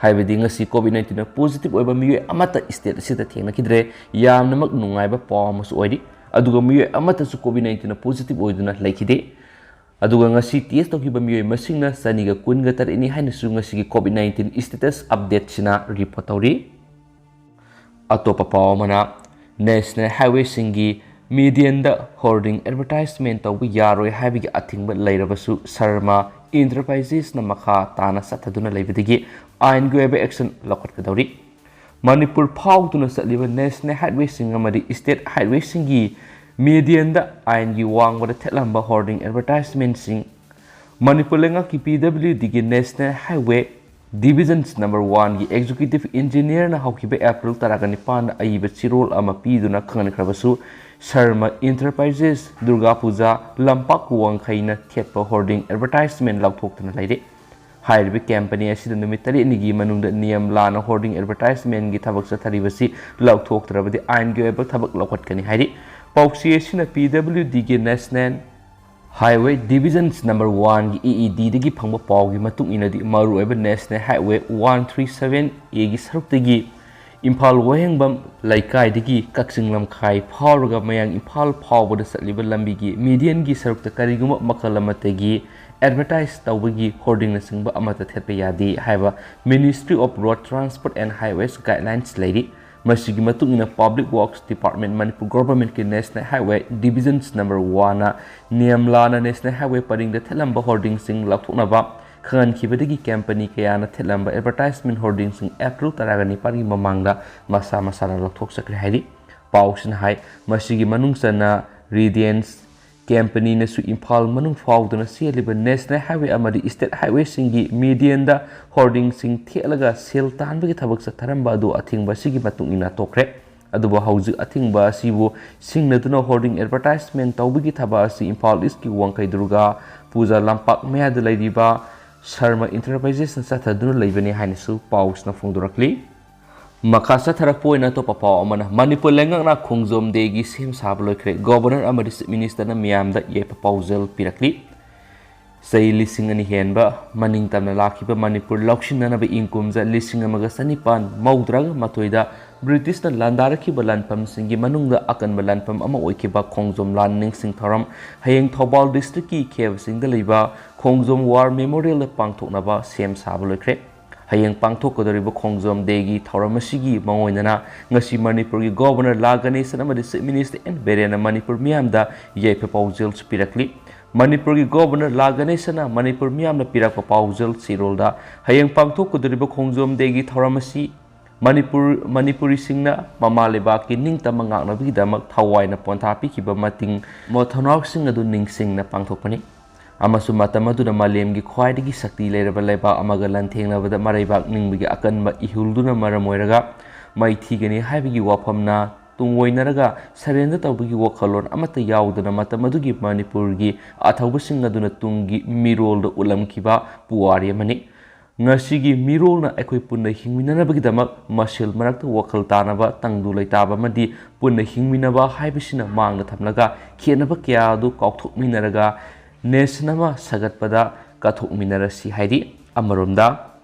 ꯍꯥꯏꯕꯗꯤ ꯉꯁꯤ COVID nineteenꯅ positive ꯑꯣꯏꯕ ꯃꯤꯑꯣꯏ ꯑꯃꯠꯇ state ꯑꯁꯤꯗ ꯊꯦꯡꯅꯈꯤꯗ꯭ꯔꯦ꯫ ꯌꯥꯝꯅꯃꯛ ꯅꯨꯡꯉꯥꯏꯕ ꯄꯥꯎ ꯑꯃꯁꯨ ꯑꯣꯏꯔꯤ꯫ ꯑꯗꯨꯒ ꯃꯤꯑꯣꯏ ꯑꯃꯠꯇꯁꯨ COVID nineteenꯅ positive ꯑꯣꯏꯗꯨꯅ ꯂꯩꯈꯤꯗꯦ꯫ ꯑꯗꯨꯒ ꯉꯁꯤ test ꯇꯧꯈꯤꯕ ꯃꯤꯑꯣꯏ ꯃꯁꯤꯡꯅ ꯆꯅꯤꯒ ꯀꯨꯟꯒ ꯇꯔꯦꯠꯅꯤ ꯍꯥꯏꯅꯁꯨ ꯉꯁꯤꯒꯤ COVID nineteen status updateꯁꯤꯅ report ꯇꯧꯔꯤ꯫ ꯑꯇꯣꯞꯄ ꯄꯥꯎ ꯑꯃꯅ, national highwayꯁꯤꯡꯒꯤ medianꯗ hoarding advertisement ꯇꯧꯕ ꯌꯥꯔꯣꯏ ꯍꯥꯏꯕꯒꯤ ꯑꯊꯤꯡꯕ ꯂꯩꯔꯕꯁꯨ ꯁꯔꯃ Enterprises ꯃꯈꯥ ꯇꯥꯅ ꯆꯠꯊꯗꯨꯅ ꯂꯩꯕꯗꯒꯤ ꯑꯥꯏꯟꯒꯤ ꯑꯣꯏꯕ action ꯂꯧꯈꯠꯀꯗꯧꯔꯤ꯫ ꯃꯅꯤꯄꯨꯔ ꯐꯥꯎꯗꯨꯅ ꯆꯠꯂꯤꯕ national highwayꯁꯤꯡ ꯑꯃꯗꯤ state highwayꯁꯤꯡꯒꯤ medianꯗ ꯑꯥꯏꯟꯒꯤ ꯋꯥꯡꯃꯗ ꯊꯦꯠꯂꯝꯕ hoarding advertisementꯁꯤꯡ꯫ ꯃꯅꯤꯄꯨꯔ ꯂꯩꯉꯥꯛꯀꯤ PWDꯒꯤ national highway Divisions number oneꯒꯤ executive engineerꯅ ꯍꯧꯈꯤꯕ April ꯇꯔꯥꯒ ꯅꯤꯄꯥꯟꯗ ꯑꯏꯕ ꯆꯦꯔꯣꯜ ꯑꯃ ꯄꯤꯗꯨꯅ ꯈꯪꯍꯟꯈ꯭ꯔꯕꯁꯨ, ꯁꯔꯃ Enterprises, ꯗꯨꯔꯒꯥ ꯄꯨꯖꯥ, ꯂꯝꯄꯥꯛ ꯋꯥꯡꯈꯩꯅ ꯊꯦꯠꯄ hoarding advertisement ꯂꯧꯊꯣꯛꯇꯨꯅ ꯂꯩꯔꯦ꯫ ꯍꯥꯏꯔꯤꯕ company ꯑꯁꯤꯗ ꯅꯨꯃꯤꯠ ꯇꯔꯦꯠꯅꯤꯒꯤ ꯃꯅꯨꯡꯗ ꯅꯤꯌꯝ ꯂꯥꯟꯅ hoarding advertisementꯒꯤ ꯊꯕꯛ ꯆꯠꯊꯔꯤꯕꯁꯤ ꯂꯧꯊꯣꯛꯇ꯭ꯔꯕꯗꯤ ꯑꯥꯏꯟꯒꯤ ꯑꯣꯏꯕ ꯊꯕꯛ ꯂꯧꯈꯠꯀꯅꯤ ꯍꯥꯏꯔꯤ꯫ ꯄꯥꯎꯆꯦ ꯑꯁꯤꯅ PWDꯒꯤ national highway Divisions number oneꯒꯤ EEDꯗꯒꯤ ꯐꯪꯕ ꯄꯥꯎꯒꯤ ꯃꯇꯨꯡ ꯏꯟꯅꯗꯤ, ꯃꯔꯨꯑꯣꯏꯕ national highway one three seven Aꯒꯤ ꯁꯔꯨꯛꯇꯒꯤ Imphal ꯋꯥꯍꯦꯡꯕꯝ ꯂꯩꯀꯥꯏꯗꯒꯤ ꯀꯛꯆꯤꯡ ꯂꯝꯈꯥꯏ ꯐꯥꯎꯔꯒ ꯃꯌꯥꯡ ꯏꯝꯐꯥꯜ ꯐꯥꯎꯕꯗ ꯆꯠꯂꯤꯕ ꯂꯝꯕꯤꯒꯤ medianꯒꯤ ꯁꯔꯨꯛꯇ ꯀꯔꯤꯒꯨꯝꯕ ꯃꯈꯜ ꯑꯃꯠꯇꯒꯤ advertise ꯇꯧꯕꯒꯤ hoardingꯅꯆꯤꯡꯕ ꯑꯃꯠꯇ ꯊꯦꯠꯄ ꯌꯥꯗꯦ ꯍꯥꯏꯕ Ministry of Road Transport and Highways guidelines ꯂꯩꯔꯤ꯫ ꯃꯁꯤꯒꯤ ꯃꯇꯨꯡ ꯏꯟꯅ Public Works Department, Manipur Governmentꯀꯤ national highway Divisions number oneꯅ ꯅꯤꯌꯝ ꯂꯥꯟꯅ national highway ꯄꯔꯤꯡꯗ ꯊꯦꯠꯂꯝꯕ hoardingꯁꯤꯡ ꯂꯧꯊꯣꯛꯅꯕ ꯈꯪꯍꯟꯈꯤꯕꯗꯒꯤ ꯀꯝꯄꯅꯤ ꯀꯌꯥꯅ ꯊꯦꯠꯂꯝꯕ ꯑꯦꯗꯚꯔꯇꯥꯏꯖꯃꯦꯟ ꯍꯣꯔꯗꯤꯡꯁꯤꯡ ꯑꯦꯄ꯭ꯔꯤꯜ ꯇꯔꯥꯒ ꯅꯤꯄꯥꯟꯒꯤ ꯃꯃꯥꯡꯗ ꯃꯁꯥ ꯃꯁꯥꯅ ꯂꯧꯊꯣꯛꯆꯈ꯭ꯔꯦ ꯍꯥꯏꯔꯤ꯫ ꯄꯥꯎꯁꯤꯅ ꯍꯥꯏ, ꯃꯁꯤꯒꯤ ꯃꯅꯨꯡ ꯆꯟꯅ ꯔꯦꯗꯤꯌꯦꯟꯁ ꯀꯝꯄꯅꯤꯅꯁꯨ ꯏꯝꯐꯥꯜ ꯃꯅꯨꯡ ꯐꯥꯎꯗꯨꯅ ꯆꯦꯜꯂꯤꯕ ꯅꯦꯁꯅꯦꯜ ꯍꯥꯏꯋꯦ ꯑꯃꯗꯤ ꯏꯁꯇꯦꯠ ꯍꯥꯏꯋꯦꯁꯤꯡꯒꯤ ꯃꯤꯗꯤꯌꯟꯗ ꯍꯣꯔꯗꯤꯡꯁꯤꯡ ꯊꯦꯠꯂꯒ ꯁꯦꯜ ꯇꯥꯟꯕꯒꯤ ꯊꯕꯛ ꯆꯠꯊꯔꯝꯕ ꯑꯗꯨ ꯑꯊꯤꯡꯕ ꯑꯁꯤꯒꯤ ꯃꯇꯨꯡ ꯏꯟꯅ ꯇꯣꯛꯈ꯭ꯔꯦ꯫ ꯑꯗꯨꯕꯨ ꯍꯧꯖꯤꯛ ꯑꯊꯤꯡꯕ ꯑꯁꯤꯕꯨ ꯁꯤꯡꯅꯗꯨꯅ ꯍꯣꯔꯗꯤꯡ ꯑꯦꯗꯚꯔꯇꯥꯏꯖꯃꯦꯟ ꯇꯧꯕꯒꯤ ꯊꯕꯛ ꯑꯁꯤ ꯏꯝꯐꯥꯜ ꯏꯁꯀꯤ ꯋꯥꯡꯈꯩ ꯗꯨꯔꯒꯥ ꯄꯨꯖꯥ ꯂꯝꯄꯥꯛ ꯃꯌꯥꯗ ꯂꯩꯔꯤꯕ ꯁꯔꯃ ꯏꯟꯇꯔꯄ꯭ꯔꯥꯏꯖꯦꯁꯅ ꯆꯠꯊꯗꯨꯅ ꯂꯩꯕꯅꯤ ꯍꯥꯏꯅꯁꯨ ꯄꯥꯎꯁꯤꯅ ꯐꯣꯡꯗꯣꯔꯛꯂꯤ꯫ ꯃꯈꯥ ꯆꯠꯊꯔꯛꯄ ꯑꯣꯏꯅ ꯑꯇꯣꯞꯄ ꯄꯥꯎ ꯑꯃꯅ, ꯃꯅꯤꯄꯨꯔ ꯂꯩꯉꯥꯛꯅ ꯈꯣꯡꯖꯣꯝ ꯗꯦꯒꯤ ꯁꯦꯝ ꯁꯥꯕ ꯂꯣꯏꯈ꯭ꯔꯦ꯫ ꯒꯣꯚꯔꯅꯔ ꯑꯃꯗꯤ ꯆꯤꯐ ꯃꯤꯅꯤꯁꯇꯔꯅ ꯃꯤꯌꯥꯝꯗ ꯌꯥꯏꯐ ꯄꯥꯎꯖꯦꯜ ꯄꯤꯔꯛꯂꯤ꯫ ꯆꯍꯤ ꯂꯤꯁꯤꯡ ꯑꯅꯤ ꯍꯦꯟꯕ ꯃꯅꯤꯡ ꯇꯝꯅ ꯂꯥꯛꯈꯤꯕ ꯃꯅꯤꯄꯨꯔ ꯂꯧꯁꯤꯟꯅꯅꯕ ꯏꯪ ꯀꯨꯝꯖꯥ ꯂꯤꯁꯤꯡ ꯑꯃꯒ ꯆꯅꯤꯄꯥꯟ ꯃꯧꯗ꯭ꯔꯥꯒ ꯃꯥꯊꯣꯏꯗ ꯕ꯭ꯔꯤꯇꯤꯁꯅ ꯂꯥꯟꯗꯥꯔꯛꯈꯤꯕ ꯂꯥꯟꯐꯝꯁꯤꯡꯒꯤ ꯃꯅꯨꯡꯗ ꯑꯀꯟꯕ ꯂꯥꯟꯐꯝ ꯑꯃ ꯑꯣꯏꯈꯤꯕ ꯈꯣꯡꯖꯣꯝ ꯂꯥꯟ ꯅꯤꯡꯁꯤꯡ ꯊꯧꯔꯝ ꯍꯌꯦꯡ ꯊꯧꯕꯥꯜ ꯗꯤꯁꯇ꯭ꯔꯤꯛꯀꯤ ꯈꯦꯕꯁꯤꯡꯗ ꯂꯩꯕ ꯈꯣꯡꯖꯣꯝ ꯋꯥꯔ ꯃꯦꯃꯣꯔꯤꯌꯦꯜꯗ ꯄꯥꯡꯊꯣꯛꯅꯕ ꯁꯦꯝ ꯁꯥꯕ ꯂꯣꯏꯈ꯭ꯔꯦ꯫ ꯍꯌꯦꯡ ꯄꯥꯡꯊꯣꯛꯀꯗꯧꯔꯤꯕ ꯈꯣꯡꯖꯣꯝ ꯗꯦꯒꯤ ꯊꯧꯔꯝ ꯑꯁꯤꯒꯤ ꯃꯥꯡꯑꯣꯏꯅꯅ ꯉꯁꯤ ꯃꯅꯤꯄꯨꯔꯒꯤ ꯒꯣꯚꯔꯅꯔ ꯂꯥ ꯒꯅꯦꯁꯟ ꯑꯃꯗꯤ ꯆꯤꯐ ꯃꯤꯅꯤꯁꯇꯔ ꯑꯦꯟ ꯕꯤꯔꯦꯟꯅ ꯃꯅꯤꯄꯨꯔ ꯃꯤꯌꯥꯝꯗ ꯌꯥꯏꯐ ꯄꯥꯎꯖꯦꯜꯁꯨ ꯄꯤꯔꯛꯂꯤ꯫ ꯃꯅꯤꯄꯨꯔꯒꯤ ꯒꯣꯚꯔꯅꯔ ꯂꯥ ꯒꯅꯦꯁꯟꯅ ꯃꯅꯤꯄꯨꯔ ꯃꯤꯌꯥꯝꯅ ꯄꯤꯔꯛꯄ ꯄꯥꯎꯖꯦꯜ ꯆꯦꯔꯣꯜꯗ ꯍꯌꯦꯡ ꯄꯥꯡꯊꯣꯛꯀꯗꯧꯔꯤꯕ ꯈꯣꯡꯖꯣꯝ ꯗꯦꯒꯤ ꯊꯧꯔꯝ ꯑꯁꯤ ꯃꯅꯤꯄꯨꯔ, ꯃꯅꯤꯄꯨꯔꯤꯁꯤꯡꯅ ꯃꯃꯥ ꯂꯩꯕꯥꯛꯀꯤ ꯅꯤꯡꯇꯝꯕ ꯉꯥꯛꯅꯕꯒꯤꯗꯃꯛ ꯊꯋꯥꯏꯅ ꯄꯣꯟꯊꯥ ꯄꯤꯈꯤꯕ ꯃꯇꯤꯡ ꯃꯊꯧꯅꯥꯁꯤꯡ ꯑꯗꯨ ꯅꯤꯡꯁꯤꯡꯅ ꯄꯥꯡꯊꯣꯛꯄꯅꯤ꯫ ꯑꯃꯁꯨꯡ ꯃꯇꯝ ꯑꯗꯨꯗ ꯃꯥꯂꯦꯝꯒꯤ ꯈ꯭ꯋꯥꯏꯗꯒꯤ ꯁꯛꯇꯤ ꯂꯩꯔꯕ ꯂꯩꯕꯥꯛ ꯑꯃꯒ ꯂꯥꯟꯊꯦꯡꯅꯕꯗ ꯃꯔꯩꯕꯥꯛ ꯅꯤꯡꯕꯒꯤ ꯑꯀꯟꯕ ꯏꯍꯨꯜꯗꯨꯅ ꯃꯔꯝ ꯑꯣꯏꯔꯒ ꯃꯩ ꯊꯤꯒꯅꯤ ꯍꯥꯏꯕꯒꯤ ꯋꯥꯐꯝꯅ ꯇꯨꯡꯑꯣꯏꯅꯔꯒ surrender ꯇꯧꯕꯒꯤ ꯋꯥꯈꯜꯂꯣꯟ ꯑꯃꯠꯇ ꯌꯥꯎꯗꯅ ꯃꯇꯝ ꯑꯗꯨꯒꯤ ꯃꯅꯤꯄꯨꯔꯒꯤ ꯑꯊꯧꯕꯁꯤꯡ ꯑꯗꯨꯅ ꯇꯨꯡꯒꯤ ꯃꯤꯔꯣꯜꯗ ꯎꯠꯂꯝꯈꯤꯕ ꯄꯨꯋꯥꯔꯤ ꯑꯃꯅꯤ꯫ ꯉꯁꯤꯒꯤ ꯃꯤꯔꯣꯜꯅ ꯑꯩꯈꯣꯏ ꯄꯨꯟꯅ ꯍꯤꯡꯃꯤꯟꯅꯅꯕꯒꯤꯗꯃꯛ ꯃꯁꯦꯜ ꯃꯔꯛꯇ ꯋꯥꯈꯜ ꯇꯥꯅꯕ, ꯇꯪꯗꯨ ꯂꯩꯇꯥꯕ ꯑꯃꯗꯤ ꯄꯨꯟꯅ ꯍꯤꯡꯃꯤꯟꯅꯕ ꯍꯥꯏꯕꯁꯤꯅ ꯃꯥꯡꯗ ꯊꯝꯂꯒ ꯈꯦꯠꯅꯕ ꯀꯌꯥ ꯑꯗꯨ ꯀꯥꯎꯊꯣꯛꯃꯤꯟꯅꯔꯒ nation ꯑꯃ ꯁꯥꯒꯠꯄꯗ ꯀꯠꯊꯣꯛꯃꯤꯟꯅꯔꯁꯤ ꯍꯥꯏꯔꯤ꯫ ꯑꯃꯔꯣꯝꯗ,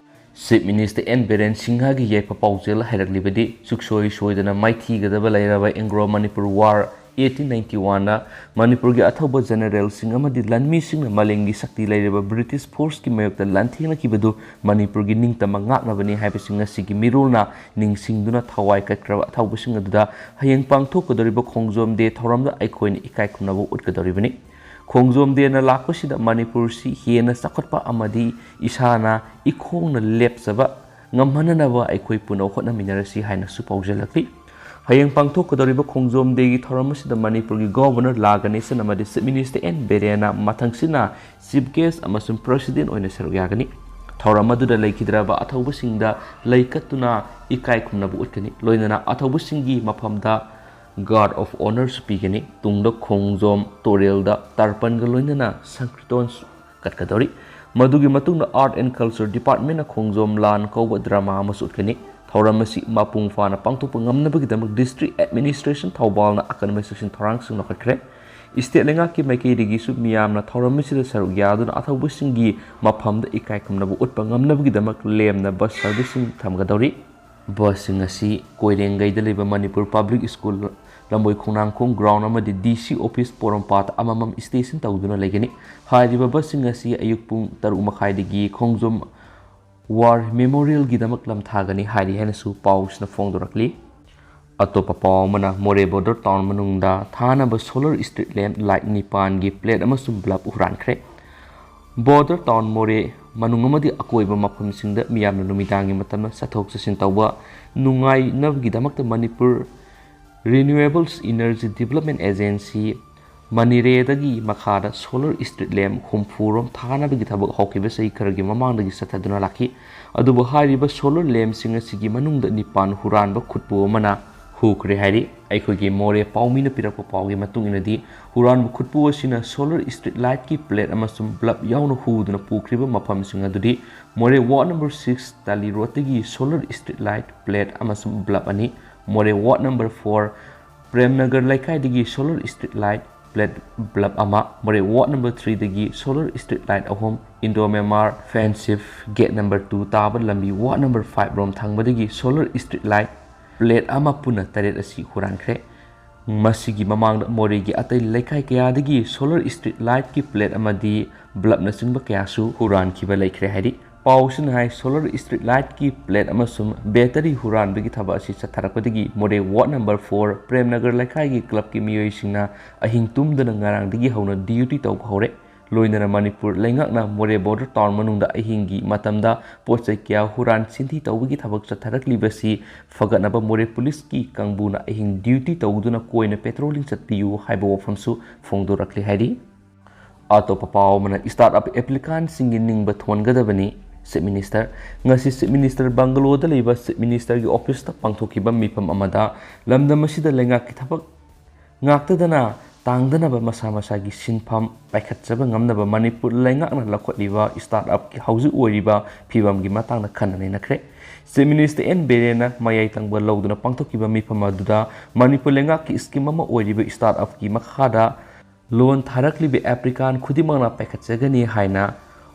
ꯆꯤꯐ ꯃꯤꯅꯤꯁꯇꯔ ꯑꯦꯟ ꯕꯤꯔꯦꯟ ꯁꯤꯡꯍꯒꯤ ꯌꯥꯏꯐ ꯄꯥꯎꯖꯦꯜ ꯍꯥꯏꯔꯛꯂꯤꯕꯗꯤ ꯁꯨꯛꯁꯣꯏ ꯁꯣꯏꯗꯅ ꯃꯥꯏꯊꯤꯒꯗꯕ ꯂꯩꯔꯕ Anglo Manipur war eighteen ninety oneꯅ ꯃꯅꯤꯄꯨꯔꯒꯤ ꯑꯊꯧꯕ ꯖꯦꯅꯔꯦꯜꯁꯤꯡ ꯑꯃꯗꯤ ꯂꯥꯟꯃꯤꯁꯤꯡꯅ ꯃꯥꯂꯦꯝꯒꯤ ꯁꯛꯇꯤ ꯂꯩꯔꯕ ꯕ꯭ꯔꯤꯇꯤꯁ ꯐꯣꯔꯁꯀꯤ ꯃꯥꯌꯣꯛꯇ ꯂꯥꯟꯊꯦꯡꯅꯈꯤꯕꯗꯨ ꯃꯅꯤꯄꯨꯔꯒꯤ ꯅꯤꯡꯇꯝꯕ ꯉꯥꯛꯅꯕꯅꯤ ꯍꯥꯏꯕꯁꯤ ꯉꯁꯤꯒꯤ ꯃꯤꯔꯣꯜꯅ ꯅꯤꯡꯁꯤꯡꯗꯨꯅ ꯊꯋꯥꯏ ꯀꯠꯈ꯭ꯔꯕ ꯑꯊꯧꯕꯁꯤꯡ ꯑꯗꯨꯗ ꯍꯌꯦꯡ ꯄꯥꯡꯊꯣꯛꯀꯗꯧꯔꯤꯕ ꯈꯣꯡꯖꯣꯝ ꯗꯦ ꯊꯧꯔꯝꯗ ꯑꯩꯈꯣꯏꯅ ꯏꯀꯥꯏ ꯈꯨꯝꯅꯕ ꯎꯠꯀꯗꯧꯔꯤꯕꯅꯤ꯫ ꯈꯣꯡꯖꯣꯝ ꯗꯦꯅ ꯂꯥꯛꯄꯁꯤꯗ ꯃꯅꯤꯄꯨꯔꯁꯤ ꯍꯦꯟꯅ ꯆꯥꯎꯈꯠꯄ ꯑꯃꯗꯤ ꯏꯁꯥꯅ ꯏꯈꯣꯡꯅ ꯂꯦꯞꯆꯕ ꯉꯝꯍꯟꯅꯅꯕ ꯑꯩꯈꯣꯏ ꯄꯨꯟꯅ ꯍꯣꯠꯅꯃꯤꯟꯅꯔꯁꯤ ꯍꯥꯏꯅꯁꯨ ꯄꯥꯎꯖꯦꯜꯂꯛꯂꯤ꯫ ꯍꯌꯦꯡ ꯄꯥꯡꯊꯣꯛꯀꯗꯧꯔꯤꯕ ꯈꯣꯡꯖꯣꯝ ꯗꯦꯒꯤ ꯊꯧꯔꯝ ꯑꯁꯤꯗ ꯃꯅꯤꯄꯨꯔꯒꯤ ꯒꯣꯚꯔꯅꯔ ꯂꯥ ꯒꯅꯦꯁꯟ ꯑꯃꯗꯤ ꯆꯤꯐ ꯃꯤꯅꯤꯁꯇꯔ ꯑꯦꯟ ꯕꯤꯔꯦꯟꯅ ꯃꯊꯪꯁꯤꯅ ꯆꯤꯐ ꯒꯦꯁ ꯑꯃꯁꯨꯡ ꯄ꯭ꯔꯦꯁꯤꯗꯦꯟ ꯑꯣꯏꯅ ꯁꯔꯨꯛ ꯌꯥꯒꯅꯤ꯫ ꯊꯧꯔꯝ ꯑꯗꯨꯗ ꯂꯩꯈꯤꯗ꯭ꯔꯕ ꯑꯊꯧꯕꯁꯤꯡꯗ ꯂꯩ ꯀꯠꯇꯨꯅ ꯏꯀꯥꯏ ꯈꯨꯝꯅꯕ ꯎꯠꯀꯅꯤ꯫ ꯂꯣꯏꯅꯅ ꯑꯊꯧꯕꯁꯤꯡꯒꯤ ꯃꯐꯝꯗ guard of honourꯁꯨ ꯄꯤꯒꯅꯤ꯫ ꯇꯨꯡꯗ ꯈꯣꯡꯖꯣꯝ ꯇꯨꯔꯦꯜꯗ ꯇꯔꯄꯟꯒ ꯂꯣꯏꯅꯅ ꯁꯪꯀ꯭ꯔꯤꯇꯣꯟꯁꯨ ꯀꯠꯀꯗꯧꯔꯤ꯫ ꯃꯗꯨꯒꯤ ꯃꯇꯨꯡꯗ Art and Culture Departmentꯅ ꯈꯣꯡꯖꯣꯝ ꯂꯥꯟ ꯀꯧꯕ drama ꯑꯃꯁꯨ ꯎꯠꯀꯅꯤ꯫ ꯊꯧꯔꯝ ꯑꯁꯤ ꯃꯄꯨꯡ ꯐꯥꯅ ꯄꯥꯡꯊꯣꯛꯄ ꯉꯝꯅꯕꯒꯤꯗꯃꯛ District Administration ꯊꯧꯕꯥꯜꯅ ꯑꯀꯟꯕ ꯆꯦꯛꯁꯤꯟ ꯊꯧꯔꯥꯡꯁꯤꯡ ꯂꯧꯈꯠꯈ꯭ꯔꯦ꯫ ꯏꯁꯇꯦꯠ ꯂꯩꯉꯥꯛꯀꯤ ꯃꯥꯏꯀꯩꯗꯒꯤꯁꯨ ꯃꯤꯌꯥꯝꯅ ꯊꯧꯔꯝ ꯑꯁꯤꯗ ꯁꯔꯨꯛ ꯌꯥꯗꯨꯅ ꯑꯊꯧꯕꯁꯤꯡꯒꯤ ꯃꯐꯝꯗ ꯏꯀꯥꯏ ꯈꯨꯝꯅꯕ ꯎꯠꯄ ꯉꯝꯅꯕꯒꯤꯗꯃꯛ ꯂꯦꯝꯅ ꯕꯁ ꯁꯔꯚꯤꯁꯁꯤꯡ ꯊꯝꯒꯗꯧꯔꯤ꯫ ꯕꯁꯁꯤꯡ ꯑꯁꯤ ꯀꯣꯏꯔꯦꯡꯒꯩꯗ ꯂꯩꯕ ꯃꯅꯤꯄꯨꯔ ꯄꯕ꯭ꯂꯤꯛ ꯁ꯭ꯀꯨꯜ, ꯂꯝꯕꯣꯏ ꯈꯣꯡꯅꯥꯡꯈꯣꯡ ꯒ꯭ꯔꯥꯎꯟ ꯑꯃꯗꯤ ꯗꯤ ꯁꯤ ꯑꯣꯐꯤꯁ ꯄꯣꯔꯣꯝꯄꯥꯠꯇ ꯑꯃꯃꯝ ꯁ꯭ꯇꯦꯁꯟ ꯇꯧꯗꯨꯅ ꯂꯩꯒꯅꯤ꯫ ꯍꯥꯏꯔꯤꯕ ꯕꯁꯁꯤꯡ ꯑꯁꯤ ꯑꯌꯨꯛ ꯄꯨꯡ ꯇꯔꯨꯛ ꯃꯈꯥꯏꯗꯒꯤ ꯈꯣꯡꯖꯣꯝ ꯋꯥꯔ ꯃꯦꯃꯣꯔꯤꯌꯦꯜꯒꯤꯗꯃꯛ ꯂꯝꯊꯥꯒꯅꯤ ꯍꯥꯏꯔꯤ ꯍꯥꯏꯅꯁꯨ ꯄꯥꯎꯁꯤꯅ ꯐꯣꯡꯗꯣꯔꯛꯂꯤ꯫ ꯑꯇꯣꯞꯄ ꯄꯥꯎ ꯑꯃꯅ, ꯃꯣꯔꯦ ꯕꯣꯔꯗꯔ ꯇꯥꯎꯟ ꯃꯅꯨꯡꯗ ꯊꯥꯅꯕ ꯁꯣꯂꯔ ꯁ꯭ꯇ꯭ꯔꯤꯠ ꯂꯦꯝꯞ ꯂꯥꯏꯠ ꯅꯤꯄꯥꯟꯒꯤ ꯄ꯭ꯂꯦꯠ ꯑꯃꯁꯨꯡ ꯕꯜꯕ ꯍꯨꯔꯥꯟꯈ꯭ꯔꯦ꯫ ꯕꯣꯔꯗꯔ ꯇꯥꯎꯟ ꯃꯣꯔꯦ ꯃꯅꯨꯡ ꯑꯃꯗꯤ ꯑꯀꯣꯏꯕ ꯃꯐꯝꯁꯤꯡꯗ ꯃꯤꯌꯥꯝꯅ ꯅꯨꯃꯤꯗꯥꯡꯒꯤ ꯃꯇꯝꯗ ꯆꯠꯊꯣꯛ ꯆꯠꯁꯤꯟ ꯇꯧꯕ ꯅꯨꯡꯉꯥꯏꯅꯕꯒꯤꯗꯃꯛꯇ ꯃꯅꯤꯄꯨꯔ ꯔꯤꯅ꯭ꯌꯨꯑꯦꯕꯜꯁ ꯏꯅꯔꯖꯤ ꯗꯤꯕꯂꯞꯃꯦꯟ ꯑꯦꯖꯦꯟꯁꯤ, ꯃꯅꯤꯔꯦꯗꯒꯤ ꯃꯈꯥꯗ ꯁꯣꯂꯔ ꯁ꯭ꯇ꯭ꯔꯤꯠ ꯂꯦꯝꯞ ꯍꯨꯝꯐꯨ ꯔꯣꯝ ꯊꯥꯅꯕꯒꯤ ꯊꯕꯛ ꯍꯧꯈꯤꯕ ꯆꯍꯤ ꯈꯔꯒꯤ ꯃꯃꯥꯡꯗꯒꯤ ꯆꯠꯊꯗꯨꯅ ꯂꯥꯛꯈꯤ꯫ ꯑꯗꯨꯕꯨ ꯍꯥꯏꯔꯤꯕ ꯁꯣꯂꯔ ꯂꯦꯝꯞꯁꯤꯡ ꯑꯁꯤꯒꯤ ꯃꯅꯨꯡꯗ ꯅꯤꯄꯥꯟ ꯍꯨꯔꯥꯟꯕ ꯈꯨꯠꯄꯨ ꯑꯃꯅ ꯍꯨꯈ꯭ꯔꯦ ꯍꯥꯏꯔꯤ꯫ ꯑꯩꯈꯣꯏꯒꯤ ꯃꯣꯔꯦ ꯄꯥꯎꯃꯤꯅ ꯄꯤꯔꯛꯄ ꯄꯥꯎꯒꯤ ꯃꯇꯨꯡ ꯏꯟꯅꯗꯤ, ꯍꯨꯔꯥꯟꯕ ꯈꯨꯠꯄꯨ ꯑꯁꯤꯅ ꯁꯣꯂꯔ ꯁ꯭ꯇ꯭ꯔꯤꯠ ꯂꯥꯏꯠꯀꯤ ꯄ꯭ꯂꯦꯠ ꯑꯃꯁꯨꯡ ꯕꯜꯕ ꯌꯥꯎꯅ ꯍꯨꯗꯨꯅ ꯄꯨꯈ꯭ꯔꯤꯕ ꯃꯐꯝꯁꯤꯡ ꯑꯗꯨꯗꯤ ꯃꯣꯔꯦ ꯋꯥꯔꯗ ꯅꯝꯕꯔ ꯁꯤꯛꯁ ꯇꯥꯂꯤ ꯔꯣꯗꯇꯒꯤ ꯁꯣꯂꯔ ꯁ꯭ꯇ꯭ꯔꯤꯠ ꯂꯥꯏꯠ ꯄ꯭ꯂꯦꯠ ꯑꯃꯁꯨꯡ ꯕꯜꯕ ꯑꯅꯤ, Moreh ward number four Premnagar ꯂꯩꯀꯥꯏꯗꯒꯤ solar street light plate bulb ꯑꯃ, ꯃꯣꯔꯦ ꯋꯥꯔꯗ ꯅꯝꯕꯔ ꯊ꯭ꯔꯤꯗꯒꯤ ꯁꯣꯂꯔ ꯁ꯭ꯇ꯭ꯔꯤꯠ ꯂꯥꯏꯠ ꯑꯍꯨꯝ, Indo Myanmar friendship gate number two ꯇꯥꯕ ꯂꯝꯕꯤ ꯋꯥꯔꯗ ꯅꯝꯕꯔ ꯐꯥꯏꯚ ꯔꯣꯝ ꯊꯪꯕꯗꯒꯤ ꯁꯣꯂꯔ ꯁ꯭ꯇ꯭ꯔꯤꯠ ꯂꯥꯏꯠ ꯄ꯭ꯂꯦꯠ ꯑꯃ, ꯄꯨꯟꯅ ꯇꯔꯦꯠ ꯑꯁꯤ ꯍꯨꯔꯥꯟꯈ꯭ꯔꯦ꯫ ꯃꯁꯤꯒꯤ ꯃꯃꯥꯡꯗ ꯃꯣꯔꯦꯒꯤ ꯑꯇꯩ ꯂꯩꯀꯥꯏ ꯀꯌꯥꯗꯒꯤ ꯁꯣꯂꯔ ꯁ꯭ꯇ꯭ꯔꯤꯠ ꯂꯥꯏꯠꯀꯤ ꯄ꯭ꯂꯦꯠ ꯑꯃꯗꯤ ꯕꯜꯕꯅꯆꯤꯡꯕ ꯀꯌꯥꯁꯨ ꯍꯨꯔꯥꯟꯈꯤꯕ ꯂꯩꯈ꯭ꯔꯦ ꯍꯥꯏꯔꯤ꯫ ꯄꯥꯎꯁꯤꯅ ꯍꯥꯏ, solar street lightꯀꯤ plate ꯑꯃꯁꯨꯡ battery ꯍꯨꯔꯥꯟꯕꯒꯤ ꯊꯕꯛ ꯑꯁꯤ ꯆꯠꯊꯔꯛꯄꯗꯒꯤ ꯃꯣꯔꯦ ward number four ꯄ꯭ꯔꯦꯝꯅꯒꯔ ꯂꯩꯀꯥꯏꯒꯤ clubꯀꯤ ꯃꯤꯑꯣꯏꯁꯤꯡꯅ ꯑꯍꯤꯡ ꯇꯨꯝꯗꯅ ꯉꯔꯥꯡꯗꯒꯤ ꯍꯧꯅ duty ꯇꯧꯕ ꯍꯧꯔꯦ꯫ ꯂꯣꯏꯅꯅ ꯃꯅꯤꯄꯨꯔ ꯂꯩꯉꯥꯛꯅ ꯃꯣꯔꯦ border town ꯃꯅꯨꯡꯗ ꯑꯍꯤꯡꯒꯤ ꯃꯇꯝꯗ ꯄꯣꯠ ꯆꯩ ꯀꯌꯥ ꯍꯨꯔꯥꯟ ꯆꯤꯟꯊꯤ ꯇꯧꯕꯒꯤ ꯊꯕꯛ ꯆꯠꯊꯔꯛꯂꯤꯕꯁꯤ ꯐꯒꯠꯅꯕ ꯃꯣꯔꯦ ꯄꯨꯂꯤꯁꯀꯤ ꯀꯥꯡꯕꯨꯅ ꯑꯍꯤꯡ duty ꯇꯧꯗꯨꯅ ꯀꯣꯏꯅ patrolling ꯆꯠꯄꯤꯌꯨ ꯍꯥꯏꯕ ꯋꯥꯐꯝꯁꯨ ꯐꯣꯡꯗꯣꯔꯛꯂꯤ ꯍꯥꯏꯔꯤ꯫ ꯑꯇꯣꯞꯄ ꯄꯥꯎ ꯑꯃꯅ, startup applicantꯁꯤꯡꯒꯤ ꯅꯤꯡꯕ ꯊꯣꯟꯒꯗꯕꯅꯤ꯫ Chief Minister, ꯉꯁꯤ Chief Minister bungalow ꯗ ꯂꯩꯕ Chief Minister ꯒꯤ office ꯇ ꯄꯥꯡꯊꯣꯛꯈꯤꯕ ꯃꯤꯐꯝ ꯑꯃꯗ ꯂꯝꯗꯝ ꯑꯁꯤꯗ ꯂꯩꯉꯥꯛꯀꯤ ꯊꯕꯛ ꯉꯥꯛꯇꯗꯅ ꯇꯥꯡꯗꯅꯕ ꯃꯁꯥ ꯃꯁꯥꯒꯤ ꯁꯤꯟꯐꯝ ꯄꯥꯏꯈꯠꯆꯕ ꯉꯝꯅꯕ ꯃꯅꯤꯄꯨꯔ ꯂꯩꯉꯥꯛꯅ ꯂꯧꯈꯠꯂꯤꯕ startup ꯀꯤ ꯍꯧꯖꯤꯛ ꯑꯣꯏꯔꯤꯕ ꯐꯤꯕꯝꯒꯤ ꯃꯇꯥꯡꯗ ꯈꯟꯅ ꯅꯩꯅꯈ꯭ꯔꯦ꯫ Chief Minister ꯑꯦꯟ ꯕꯤꯔꯦꯟꯅ ꯃꯌꯥꯏ ꯊꯪꯕ ꯂꯧꯗꯨꯅ ꯄꯥꯡꯊꯣꯛꯈꯤꯕ ꯃꯤꯐꯝ ꯑꯗꯨꯗ ꯃꯅꯤꯄꯨꯔ ꯂꯩꯉꯥꯛꯀꯤ scheme ꯑꯃ ꯑꯣꯏꯔꯤꯕ startup ꯀꯤ ꯃꯈꯥꯗ loan ꯊꯥꯔꯛꯂꯤꯕ applicant ꯈꯨꯗꯤꯡꯃꯛꯅ ꯄꯥꯏꯈꯠꯆꯒꯅꯤ ꯍꯥꯏꯅ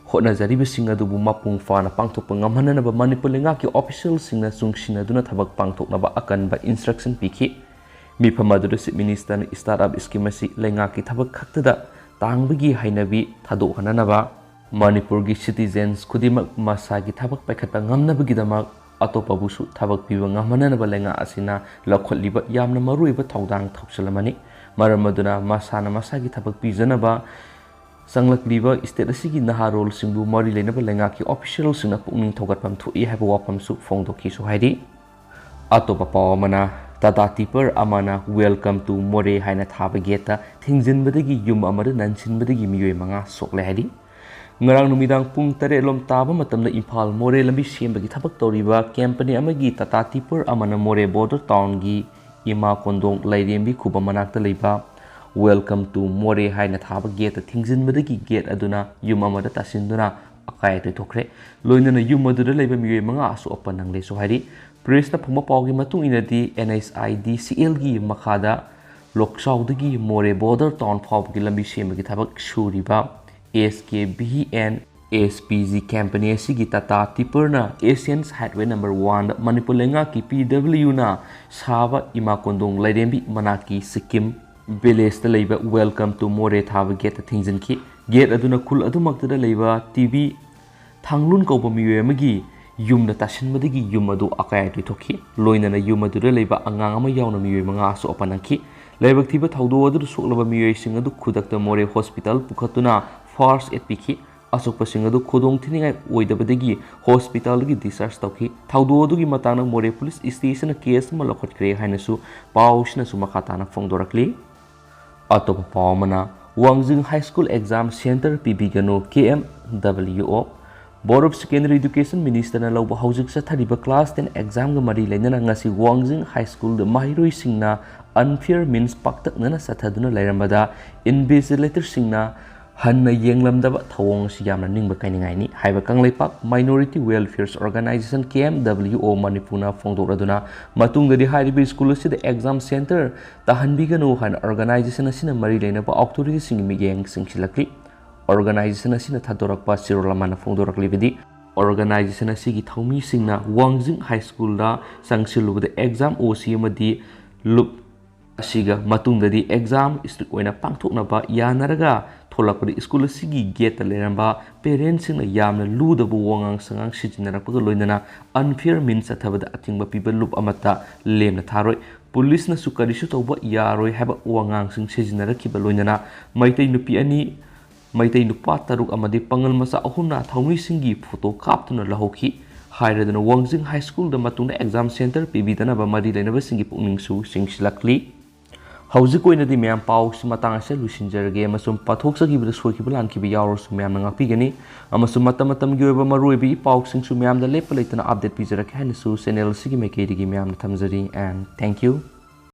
ꯍꯣꯠꯅꯖꯔꯤꯕꯁꯤꯡ ꯑꯗꯨꯕꯨ ꯃꯄꯨꯡ ꯐꯥꯅ ꯄꯥꯡꯊꯣꯛꯄ ꯉꯝꯍꯟꯅꯅꯕ ꯃꯅꯤꯄꯨꯔ ꯂꯩꯉꯥꯛꯀꯤ officialꯁꯤꯡꯅ ꯆꯨꯡꯁꯤꯟꯅꯗꯨꯅ ꯊꯕꯛ ꯄꯥꯡꯊꯣꯛꯅꯕ ꯑꯀꯟꯕ instruction ꯄꯤꯈꯤ꯫ ꯃꯤꯐꯝ ꯑꯗꯨꯗ Chief Minister ꯅ startup scheme ꯑꯁꯤ ꯂꯩꯉꯥꯛꯀꯤ ꯊꯕꯛ ꯈꯛꯇꯗ ꯇꯥꯡꯕꯒꯤ ꯍꯩꯅꯕꯤ ꯊꯥꯗꯣꯛꯍꯟꯅꯅꯕ, ꯃꯅꯤꯄꯨꯔꯒꯤ citizens ꯈꯨꯗꯤꯡꯃꯛ ꯃꯁꯥꯒꯤ ꯊꯕꯛ ꯄꯥꯏꯈꯠꯄ ꯉꯝꯅꯕꯒꯤꯗꯃꯛ ꯑꯇꯣꯞꯄꯕꯨꯁꯨ ꯊꯕꯛ ꯄꯤꯕ ꯉꯝꯍꯟꯅꯅꯕ ꯂꯩꯉꯥꯛ ꯑꯁꯤꯅ ꯂꯧꯈꯠꯂꯤꯕ ꯌꯥꯝꯅ ꯃꯔꯨꯑꯣꯏꯕ ꯊꯧꯗꯥꯡ ꯊꯧꯁꯤꯜ ꯑꯃꯅꯤ꯫ ꯃꯔꯝ ꯑꯗꯨꯅ ꯃꯁꯥꯅ ꯃꯁꯥꯒꯤ ꯊꯕꯛ ꯄꯤꯖꯅꯕ ꯆꯪꯂꯛꯂꯤꯕ state ꯑꯁꯤꯒꯤ ꯅꯍꯥꯔꯣꯜꯁꯤꯡꯕꯨ ꯃꯔꯤ ꯂꯩꯅꯕ ꯂꯩꯉꯥꯛꯀꯤ officialꯁꯤꯡꯅ ꯄꯨꯛꯅꯤꯡ ꯊꯧꯒꯠꯐꯝ ꯊꯣꯛꯏ ꯍꯥꯏꯕ ꯋꯥꯐꯝꯁꯨ ꯐꯣꯡꯗꯣꯛꯈꯤꯁꯨ ꯍꯥꯏꯔꯤ꯫ ꯑꯇꯣꯞꯄ ꯄꯥꯎ ꯑꯃꯅ, Tata Tipper ꯑꯃꯅ Welcome to Moreh ꯍꯥꯏꯅ ꯊꯥꯕ gate ꯇ ꯊꯤꯡꯖꯤꯟꯕꯗꯒꯤ ꯌꯨꯝ ꯑꯃꯗ ꯅꯟꯁꯤꯟꯕꯗꯒꯤ ꯃꯤꯑꯣꯏ ꯃꯉꯥ ꯁꯣꯛꯂꯦ ꯍꯥꯏꯔꯤ꯫ ꯉꯔꯥꯡ ꯅꯨꯃꯤꯗꯥꯡ ꯄꯨꯡ ꯇꯔꯦꯠ ꯂꯣꯝ ꯇꯥꯕ ꯃꯇꯝꯗ ꯏꯝꯐꯥꯜ ꯃꯣꯔꯦ ꯂꯝꯕꯤ ꯁꯦꯝꯕꯒꯤ ꯊꯕꯛ ꯇꯧꯔꯤꯕ company ꯑꯃꯒꯤ Tata Tipper ꯑꯃꯅ ꯃꯣꯔꯦ border town ꯒꯤ ꯏꯃꯥ ꯀꯣꯟꯗꯣꯡ ꯂꯥꯏꯔꯦꯝꯕꯤ ꯈꯨꯕꯝ ꯃꯅꯥꯛꯇ ꯂꯩꯕ Welcome to Moreh ꯍꯥꯏꯅ ꯊꯥꯕ gate ꯇ ꯊꯤꯡꯖꯤꯟꯕꯗꯒꯤ gate ꯑꯗꯨꯅ ꯌꯨꯝ ꯑꯃꯗ ꯇꯥꯁꯤꯟꯗꯨꯅ ꯑꯀꯥꯏ ꯑꯇꯣꯏ ꯊꯣꯛꯈ꯭ꯔꯦ꯫ ꯂꯣꯏꯅꯅ ꯌꯨꯝ ꯑꯗꯨꯗ ꯂꯩꯕ ꯃꯤꯑꯣꯏ ꯃꯉꯥ ꯑꯁꯣꯛ ꯑꯄꯟ ꯅꯪꯂꯦꯁꯨ ꯍꯥꯏꯔꯤ꯫ Press ꯅ ꯐꯪꯕ ꯄꯥꯎꯒꯤ ꯃꯇꯨꯡ ꯏꯟꯅꯗꯤ, N H I D C L ꯒꯤ ꯃꯈꯥꯗ ꯂꯣꯛꯆꯥꯎꯗꯒꯤ ꯃꯣꯔꯦ border town ꯐꯥꯎꯕꯒꯤ ꯂꯝꯕꯤ ꯁꯦꯝꯕꯒꯤ ꯊꯕꯛ ꯁꯨꯔꯤꯕ S K B N S P G company ꯑꯁꯤꯒꯤ Tata Tipper ꯅ Asian Highway number one ꯗ ꯃꯅꯤꯄꯨꯔ ꯂꯩꯉꯥꯛꯀꯤ P W ꯅ ꯁꯥꯕ ꯏꯃꯥ ꯀꯣꯟꯗꯣꯡ ꯂꯥꯏꯔꯦꯝꯕꯤ ꯃꯅꯥꯛꯀꯤ ꯁꯤꯛꯀꯤꯝ village ꯇ ꯂꯩꯕ Welcome to Moreh ꯊꯥꯕ gate ꯇ ꯊꯤꯡꯖꯤꯟꯈꯤ꯫ Gate ꯑꯗꯨꯅ ꯈꯨꯜ ꯑꯗꯨꯃꯛꯇꯗ ꯂꯩꯕ T V ꯊꯥꯡꯂꯨꯟ ꯀꯧꯕ ꯃꯤꯑꯣꯏ ꯑꯃꯒꯤ ꯌꯨꯝꯗ ꯇꯥꯁꯤꯟꯕꯗꯒꯤ ꯌꯨꯝ ꯑꯗꯨ ꯑꯀꯥꯏ ꯑꯇꯣꯏ ꯊꯣꯛꯈꯤ꯫ ꯂꯣꯏꯅꯅ ꯌꯨꯝ ꯑꯗꯨꯗ ꯂꯩꯕ ꯑꯉꯥꯡ ꯑꯃ ꯌꯥꯎꯅ ꯃꯤꯑꯣꯏ ꯃꯉꯥ ꯑꯁꯣꯛ ꯑꯄꯟ ꯅꯪꯈꯤ꯫ ꯂꯥꯏꯕꯛ ꯊꯤꯕ ꯊꯧꯗꯣꯛ ꯑꯗꯨꯗ ꯁꯣꯛꯂꯕ ꯃꯤꯑꯣꯏꯁꯤꯡ ꯑꯗꯨ ꯈꯨꯗꯛꯇ ꯃꯣꯔꯦ ꯍꯣꯁꯄꯤꯇꯥꯜ ꯄꯨꯈꯠꯇꯨꯅ ꯐꯥꯔꯁ ꯑꯦꯗ ꯄꯤꯈꯤ꯫ ꯑꯁꯣꯛꯄꯁꯤꯡ ꯑꯗꯨ ꯈꯨꯗꯣꯡ ꯊꯤꯅꯤꯡꯉꯥꯏ ꯑꯣꯏꯗꯕꯗꯒꯤ ꯍꯣꯁꯄꯤꯇꯥꯜꯗꯒꯤ ꯗꯤꯁꯆꯥꯔꯖ ꯇꯧꯈꯤ꯫ ꯊꯧꯗꯣꯛ ꯑꯗꯨꯒꯤ ꯃꯇꯥꯡꯗ ꯃꯣꯔꯦ ꯄꯨꯂꯤꯁ ꯁ꯭ꯇꯦꯁꯟꯅ ꯀꯦꯁ ꯑꯃ ꯂꯧꯈꯠꯈ꯭ꯔꯦ ꯍꯥꯏꯅꯁꯨ ꯄꯥꯎꯁꯤꯅꯁꯨ ꯃꯈꯥ ꯇꯥꯅ ꯐꯣꯡꯗꯣꯔꯛꯂꯤ꯫ ꯑꯇꯣꯞꯄ ꯄꯥꯎ ꯑꯃꯅ, ꯋꯥꯡꯖꯤꯡ ꯍꯥꯏ ꯁ꯭ꯀꯨꯜ ꯑꯦꯛꯖꯥꯝ ꯁꯦꯟꯇꯔ ꯄꯤꯕꯤꯒꯅꯨ, ꯀꯦ ꯑꯦꯝ ꯗꯕꯜꯌꯨ ꯑꯣ꯫ Board of Secondary Education Ministerꯅ ꯂꯧꯕ ꯍꯧꯖꯤꯛ ꯆꯠꯊꯔꯤꯕ ꯀ꯭ꯂꯥꯁ ꯇꯦꯟ ꯑꯦꯛꯖꯥꯝꯒ ꯃꯔꯤ ꯂꯩꯅꯅ ꯉꯁꯤ ꯋꯥꯡꯖꯤꯡ ꯍꯥꯏ ꯁ꯭ꯀꯨꯜꯗ ꯃꯍꯩꯔꯣꯏꯁꯤꯡꯅ unfair means ꯄꯥꯛꯇꯛꯅꯅ ꯆꯠꯊꯗꯨꯅ ꯂꯩꯔꯝꯕꯗ invigilatorꯁꯤꯡꯅ ꯍꯟꯅ ꯌꯦꯡꯂꯝꯗꯕ ꯊꯧꯑꯣꯡ ꯑꯁꯤ ꯌꯥꯝꯅ ꯅꯤꯡꯕ ꯀꯥꯏꯅꯤꯡꯉꯥꯏꯅꯤ ꯍꯥꯏꯕ ꯀꯪꯂꯩꯄꯥꯛ Minority Welfare Organization, ꯀꯦ ꯑꯦꯝ ꯗꯕꯜꯌꯨ ꯑꯣ, ꯃꯅꯤꯄꯨꯔꯅ ꯐꯣꯡꯗꯣꯛꯂꯗꯨꯅ ꯃꯇꯨꯡꯗꯗꯤ ꯍꯥꯏꯔꯤꯕ ꯁ꯭ꯀꯨꯜ ꯑꯁꯤꯗ ꯑꯦꯛꯖꯥꯝ ꯁꯦꯟꯇꯔ ꯇꯥꯍꯟꯕꯤꯒꯅꯨ ꯍꯥꯏꯅ ꯑꯣꯔꯒꯅꯥꯏꯖꯦꯁꯟ ꯑꯁꯤꯅ ꯃꯔꯤ ꯂꯩꯅꯕ ꯑꯣꯊꯣꯔꯤꯇꯤꯁꯤꯡꯒꯤ ꯃꯤꯠꯌꯦꯡ ꯆꯤꯡꯁꯤꯜꯂꯛꯂꯤ꯫ ꯑꯣꯔꯒꯅꯥꯏꯖꯦꯁꯟ ꯑꯁꯤꯅ ꯊꯥꯗꯣꯔꯛꯄ ꯆꯦꯔꯣꯜ ꯑꯃꯅ ꯐꯣꯡꯗꯣꯔꯛꯂꯤꯕꯗꯤ, ꯑꯣꯔꯒꯅꯥꯏꯖꯦꯁꯟ ꯑꯁꯤꯒꯤ ꯊꯧꯃꯤꯁꯤꯡꯅ ꯋꯥꯡꯖꯤꯡ ꯍꯥꯏ ꯁ꯭ꯀꯨꯜꯗ ꯆꯪꯁꯤꯜꯂꯨꯕꯗ ꯑꯦꯛꯖꯥꯝ ꯑꯣ ꯁꯤ ꯑꯃꯗꯤ ꯂꯨꯞ ꯑꯁꯤꯒ ꯃꯇꯨꯡꯗꯗꯤ ꯑꯦꯛꯖꯥꯝ ꯁ꯭ꯇ꯭ꯔꯤꯛ ꯑꯣꯏꯅ ꯄꯥꯡꯊꯣꯛꯅꯕ ꯌꯥꯅꯔꯒ ꯊꯣꯛꯂꯛꯄꯗ ꯁ꯭ꯀꯨꯜ ꯑꯁꯤꯒꯤ ꯒꯦꯠꯇ ꯂꯩꯔꯝꯕ ꯄꯦꯔꯦꯟꯁꯁꯤꯡꯅ ꯌꯥꯝꯅ ꯂꯨꯗꯕ ꯋꯥꯉꯥꯡ ꯁꯉꯥꯡ ꯁꯤꯖꯤꯟꯅꯔꯛꯄꯒ ꯂꯣꯏꯅꯅ unfair means ꯆꯠꯊꯕꯗ ꯑꯊꯤꯡꯕ ꯄꯤꯕ ꯂꯨꯞ ꯑꯃꯠꯇ ꯂꯦꯝꯅ ꯊꯥꯔꯣꯏ꯫ ꯄꯨꯂꯤꯁꯅꯁꯨ ꯀꯔꯤꯁꯨ ꯇꯧꯕ ꯌꯥꯔꯣꯏ ꯍꯥꯏꯕ ꯋꯥꯉꯥꯡꯁꯤꯡ ꯁꯤꯖꯤꯟꯅꯔꯛꯈꯤꯕ ꯂꯣꯏꯅꯅ ꯃꯩꯇꯩ ꯅꯨꯄꯤ ꯑꯅꯤ, ꯃꯩꯇꯩ ꯅꯨꯄꯥ ꯇꯔꯨꯛ ꯑꯃꯗꯤ ꯄꯥꯉꯜ ꯃꯆꯥ ꯑꯍꯨꯝꯅ ꯊꯧꯃꯤꯁꯤꯡꯒꯤ ꯐꯣꯇꯣ ꯀꯥꯞꯇꯨꯅ ꯂꯧꯍꯧꯈꯤ꯫ ꯍꯥꯏꯔꯗꯨꯅ ꯋꯥꯡꯖꯤꯡ ꯍꯥꯏ ꯁ꯭ꯀꯨꯜꯗ ꯃꯇꯨꯡꯗ ꯑꯦꯛꯖꯥꯝ ꯁꯦꯟꯇꯔ ꯄꯤꯕꯤꯗꯅꯕ ꯃꯔꯤ ꯂꯩꯅꯕꯁꯤꯡꯒꯤ ꯄꯨꯛꯅꯤꯡꯁꯨ ꯆꯤꯡꯁꯤꯜꯂꯛꯂꯤ꯫ ꯍꯧꯖꯤꯛ ꯑꯣꯏꯅꯗꯤ ꯃꯌꯥꯝ ꯄꯥꯎꯁꯤ ꯃꯇꯥꯡ ꯑꯁꯤꯗ ꯂꯣꯏꯁꯤꯟꯖꯔꯒꯦ ꯑꯃꯁꯨꯡ ꯄꯥꯊꯣꯛꯆꯈꯤꯕꯗ ꯁꯣꯏꯈꯤꯕ ꯂꯥꯟꯈꯤꯕ ꯌꯥꯎꯔꯁꯨ ꯃꯌꯥꯝꯅ ꯉꯥꯛꯄꯤꯒꯅꯤ ꯑꯃꯁꯨꯡ ꯃꯇꯝ ꯃꯇꯝꯒꯤ ꯑꯣꯏꯕ ꯃꯔꯨꯑꯣꯏꯕ ꯏ ꯄꯥꯎꯁꯤꯡꯁꯨ ꯃꯌꯥꯝꯗ ꯂꯦꯞꯄ ꯂꯩꯇꯅ ꯑꯞꯗꯦꯠ ꯄꯤꯖꯔꯛꯀꯦ ꯍꯥꯏꯅꯁꯨ ꯆꯦꯅꯦꯜ ꯑꯁꯤꯒꯤ ꯃꯥꯏꯀꯩꯗꯒꯤ ꯃꯌꯥꯝꯗ ꯊꯝꯖꯔꯤ꯫ And thank you.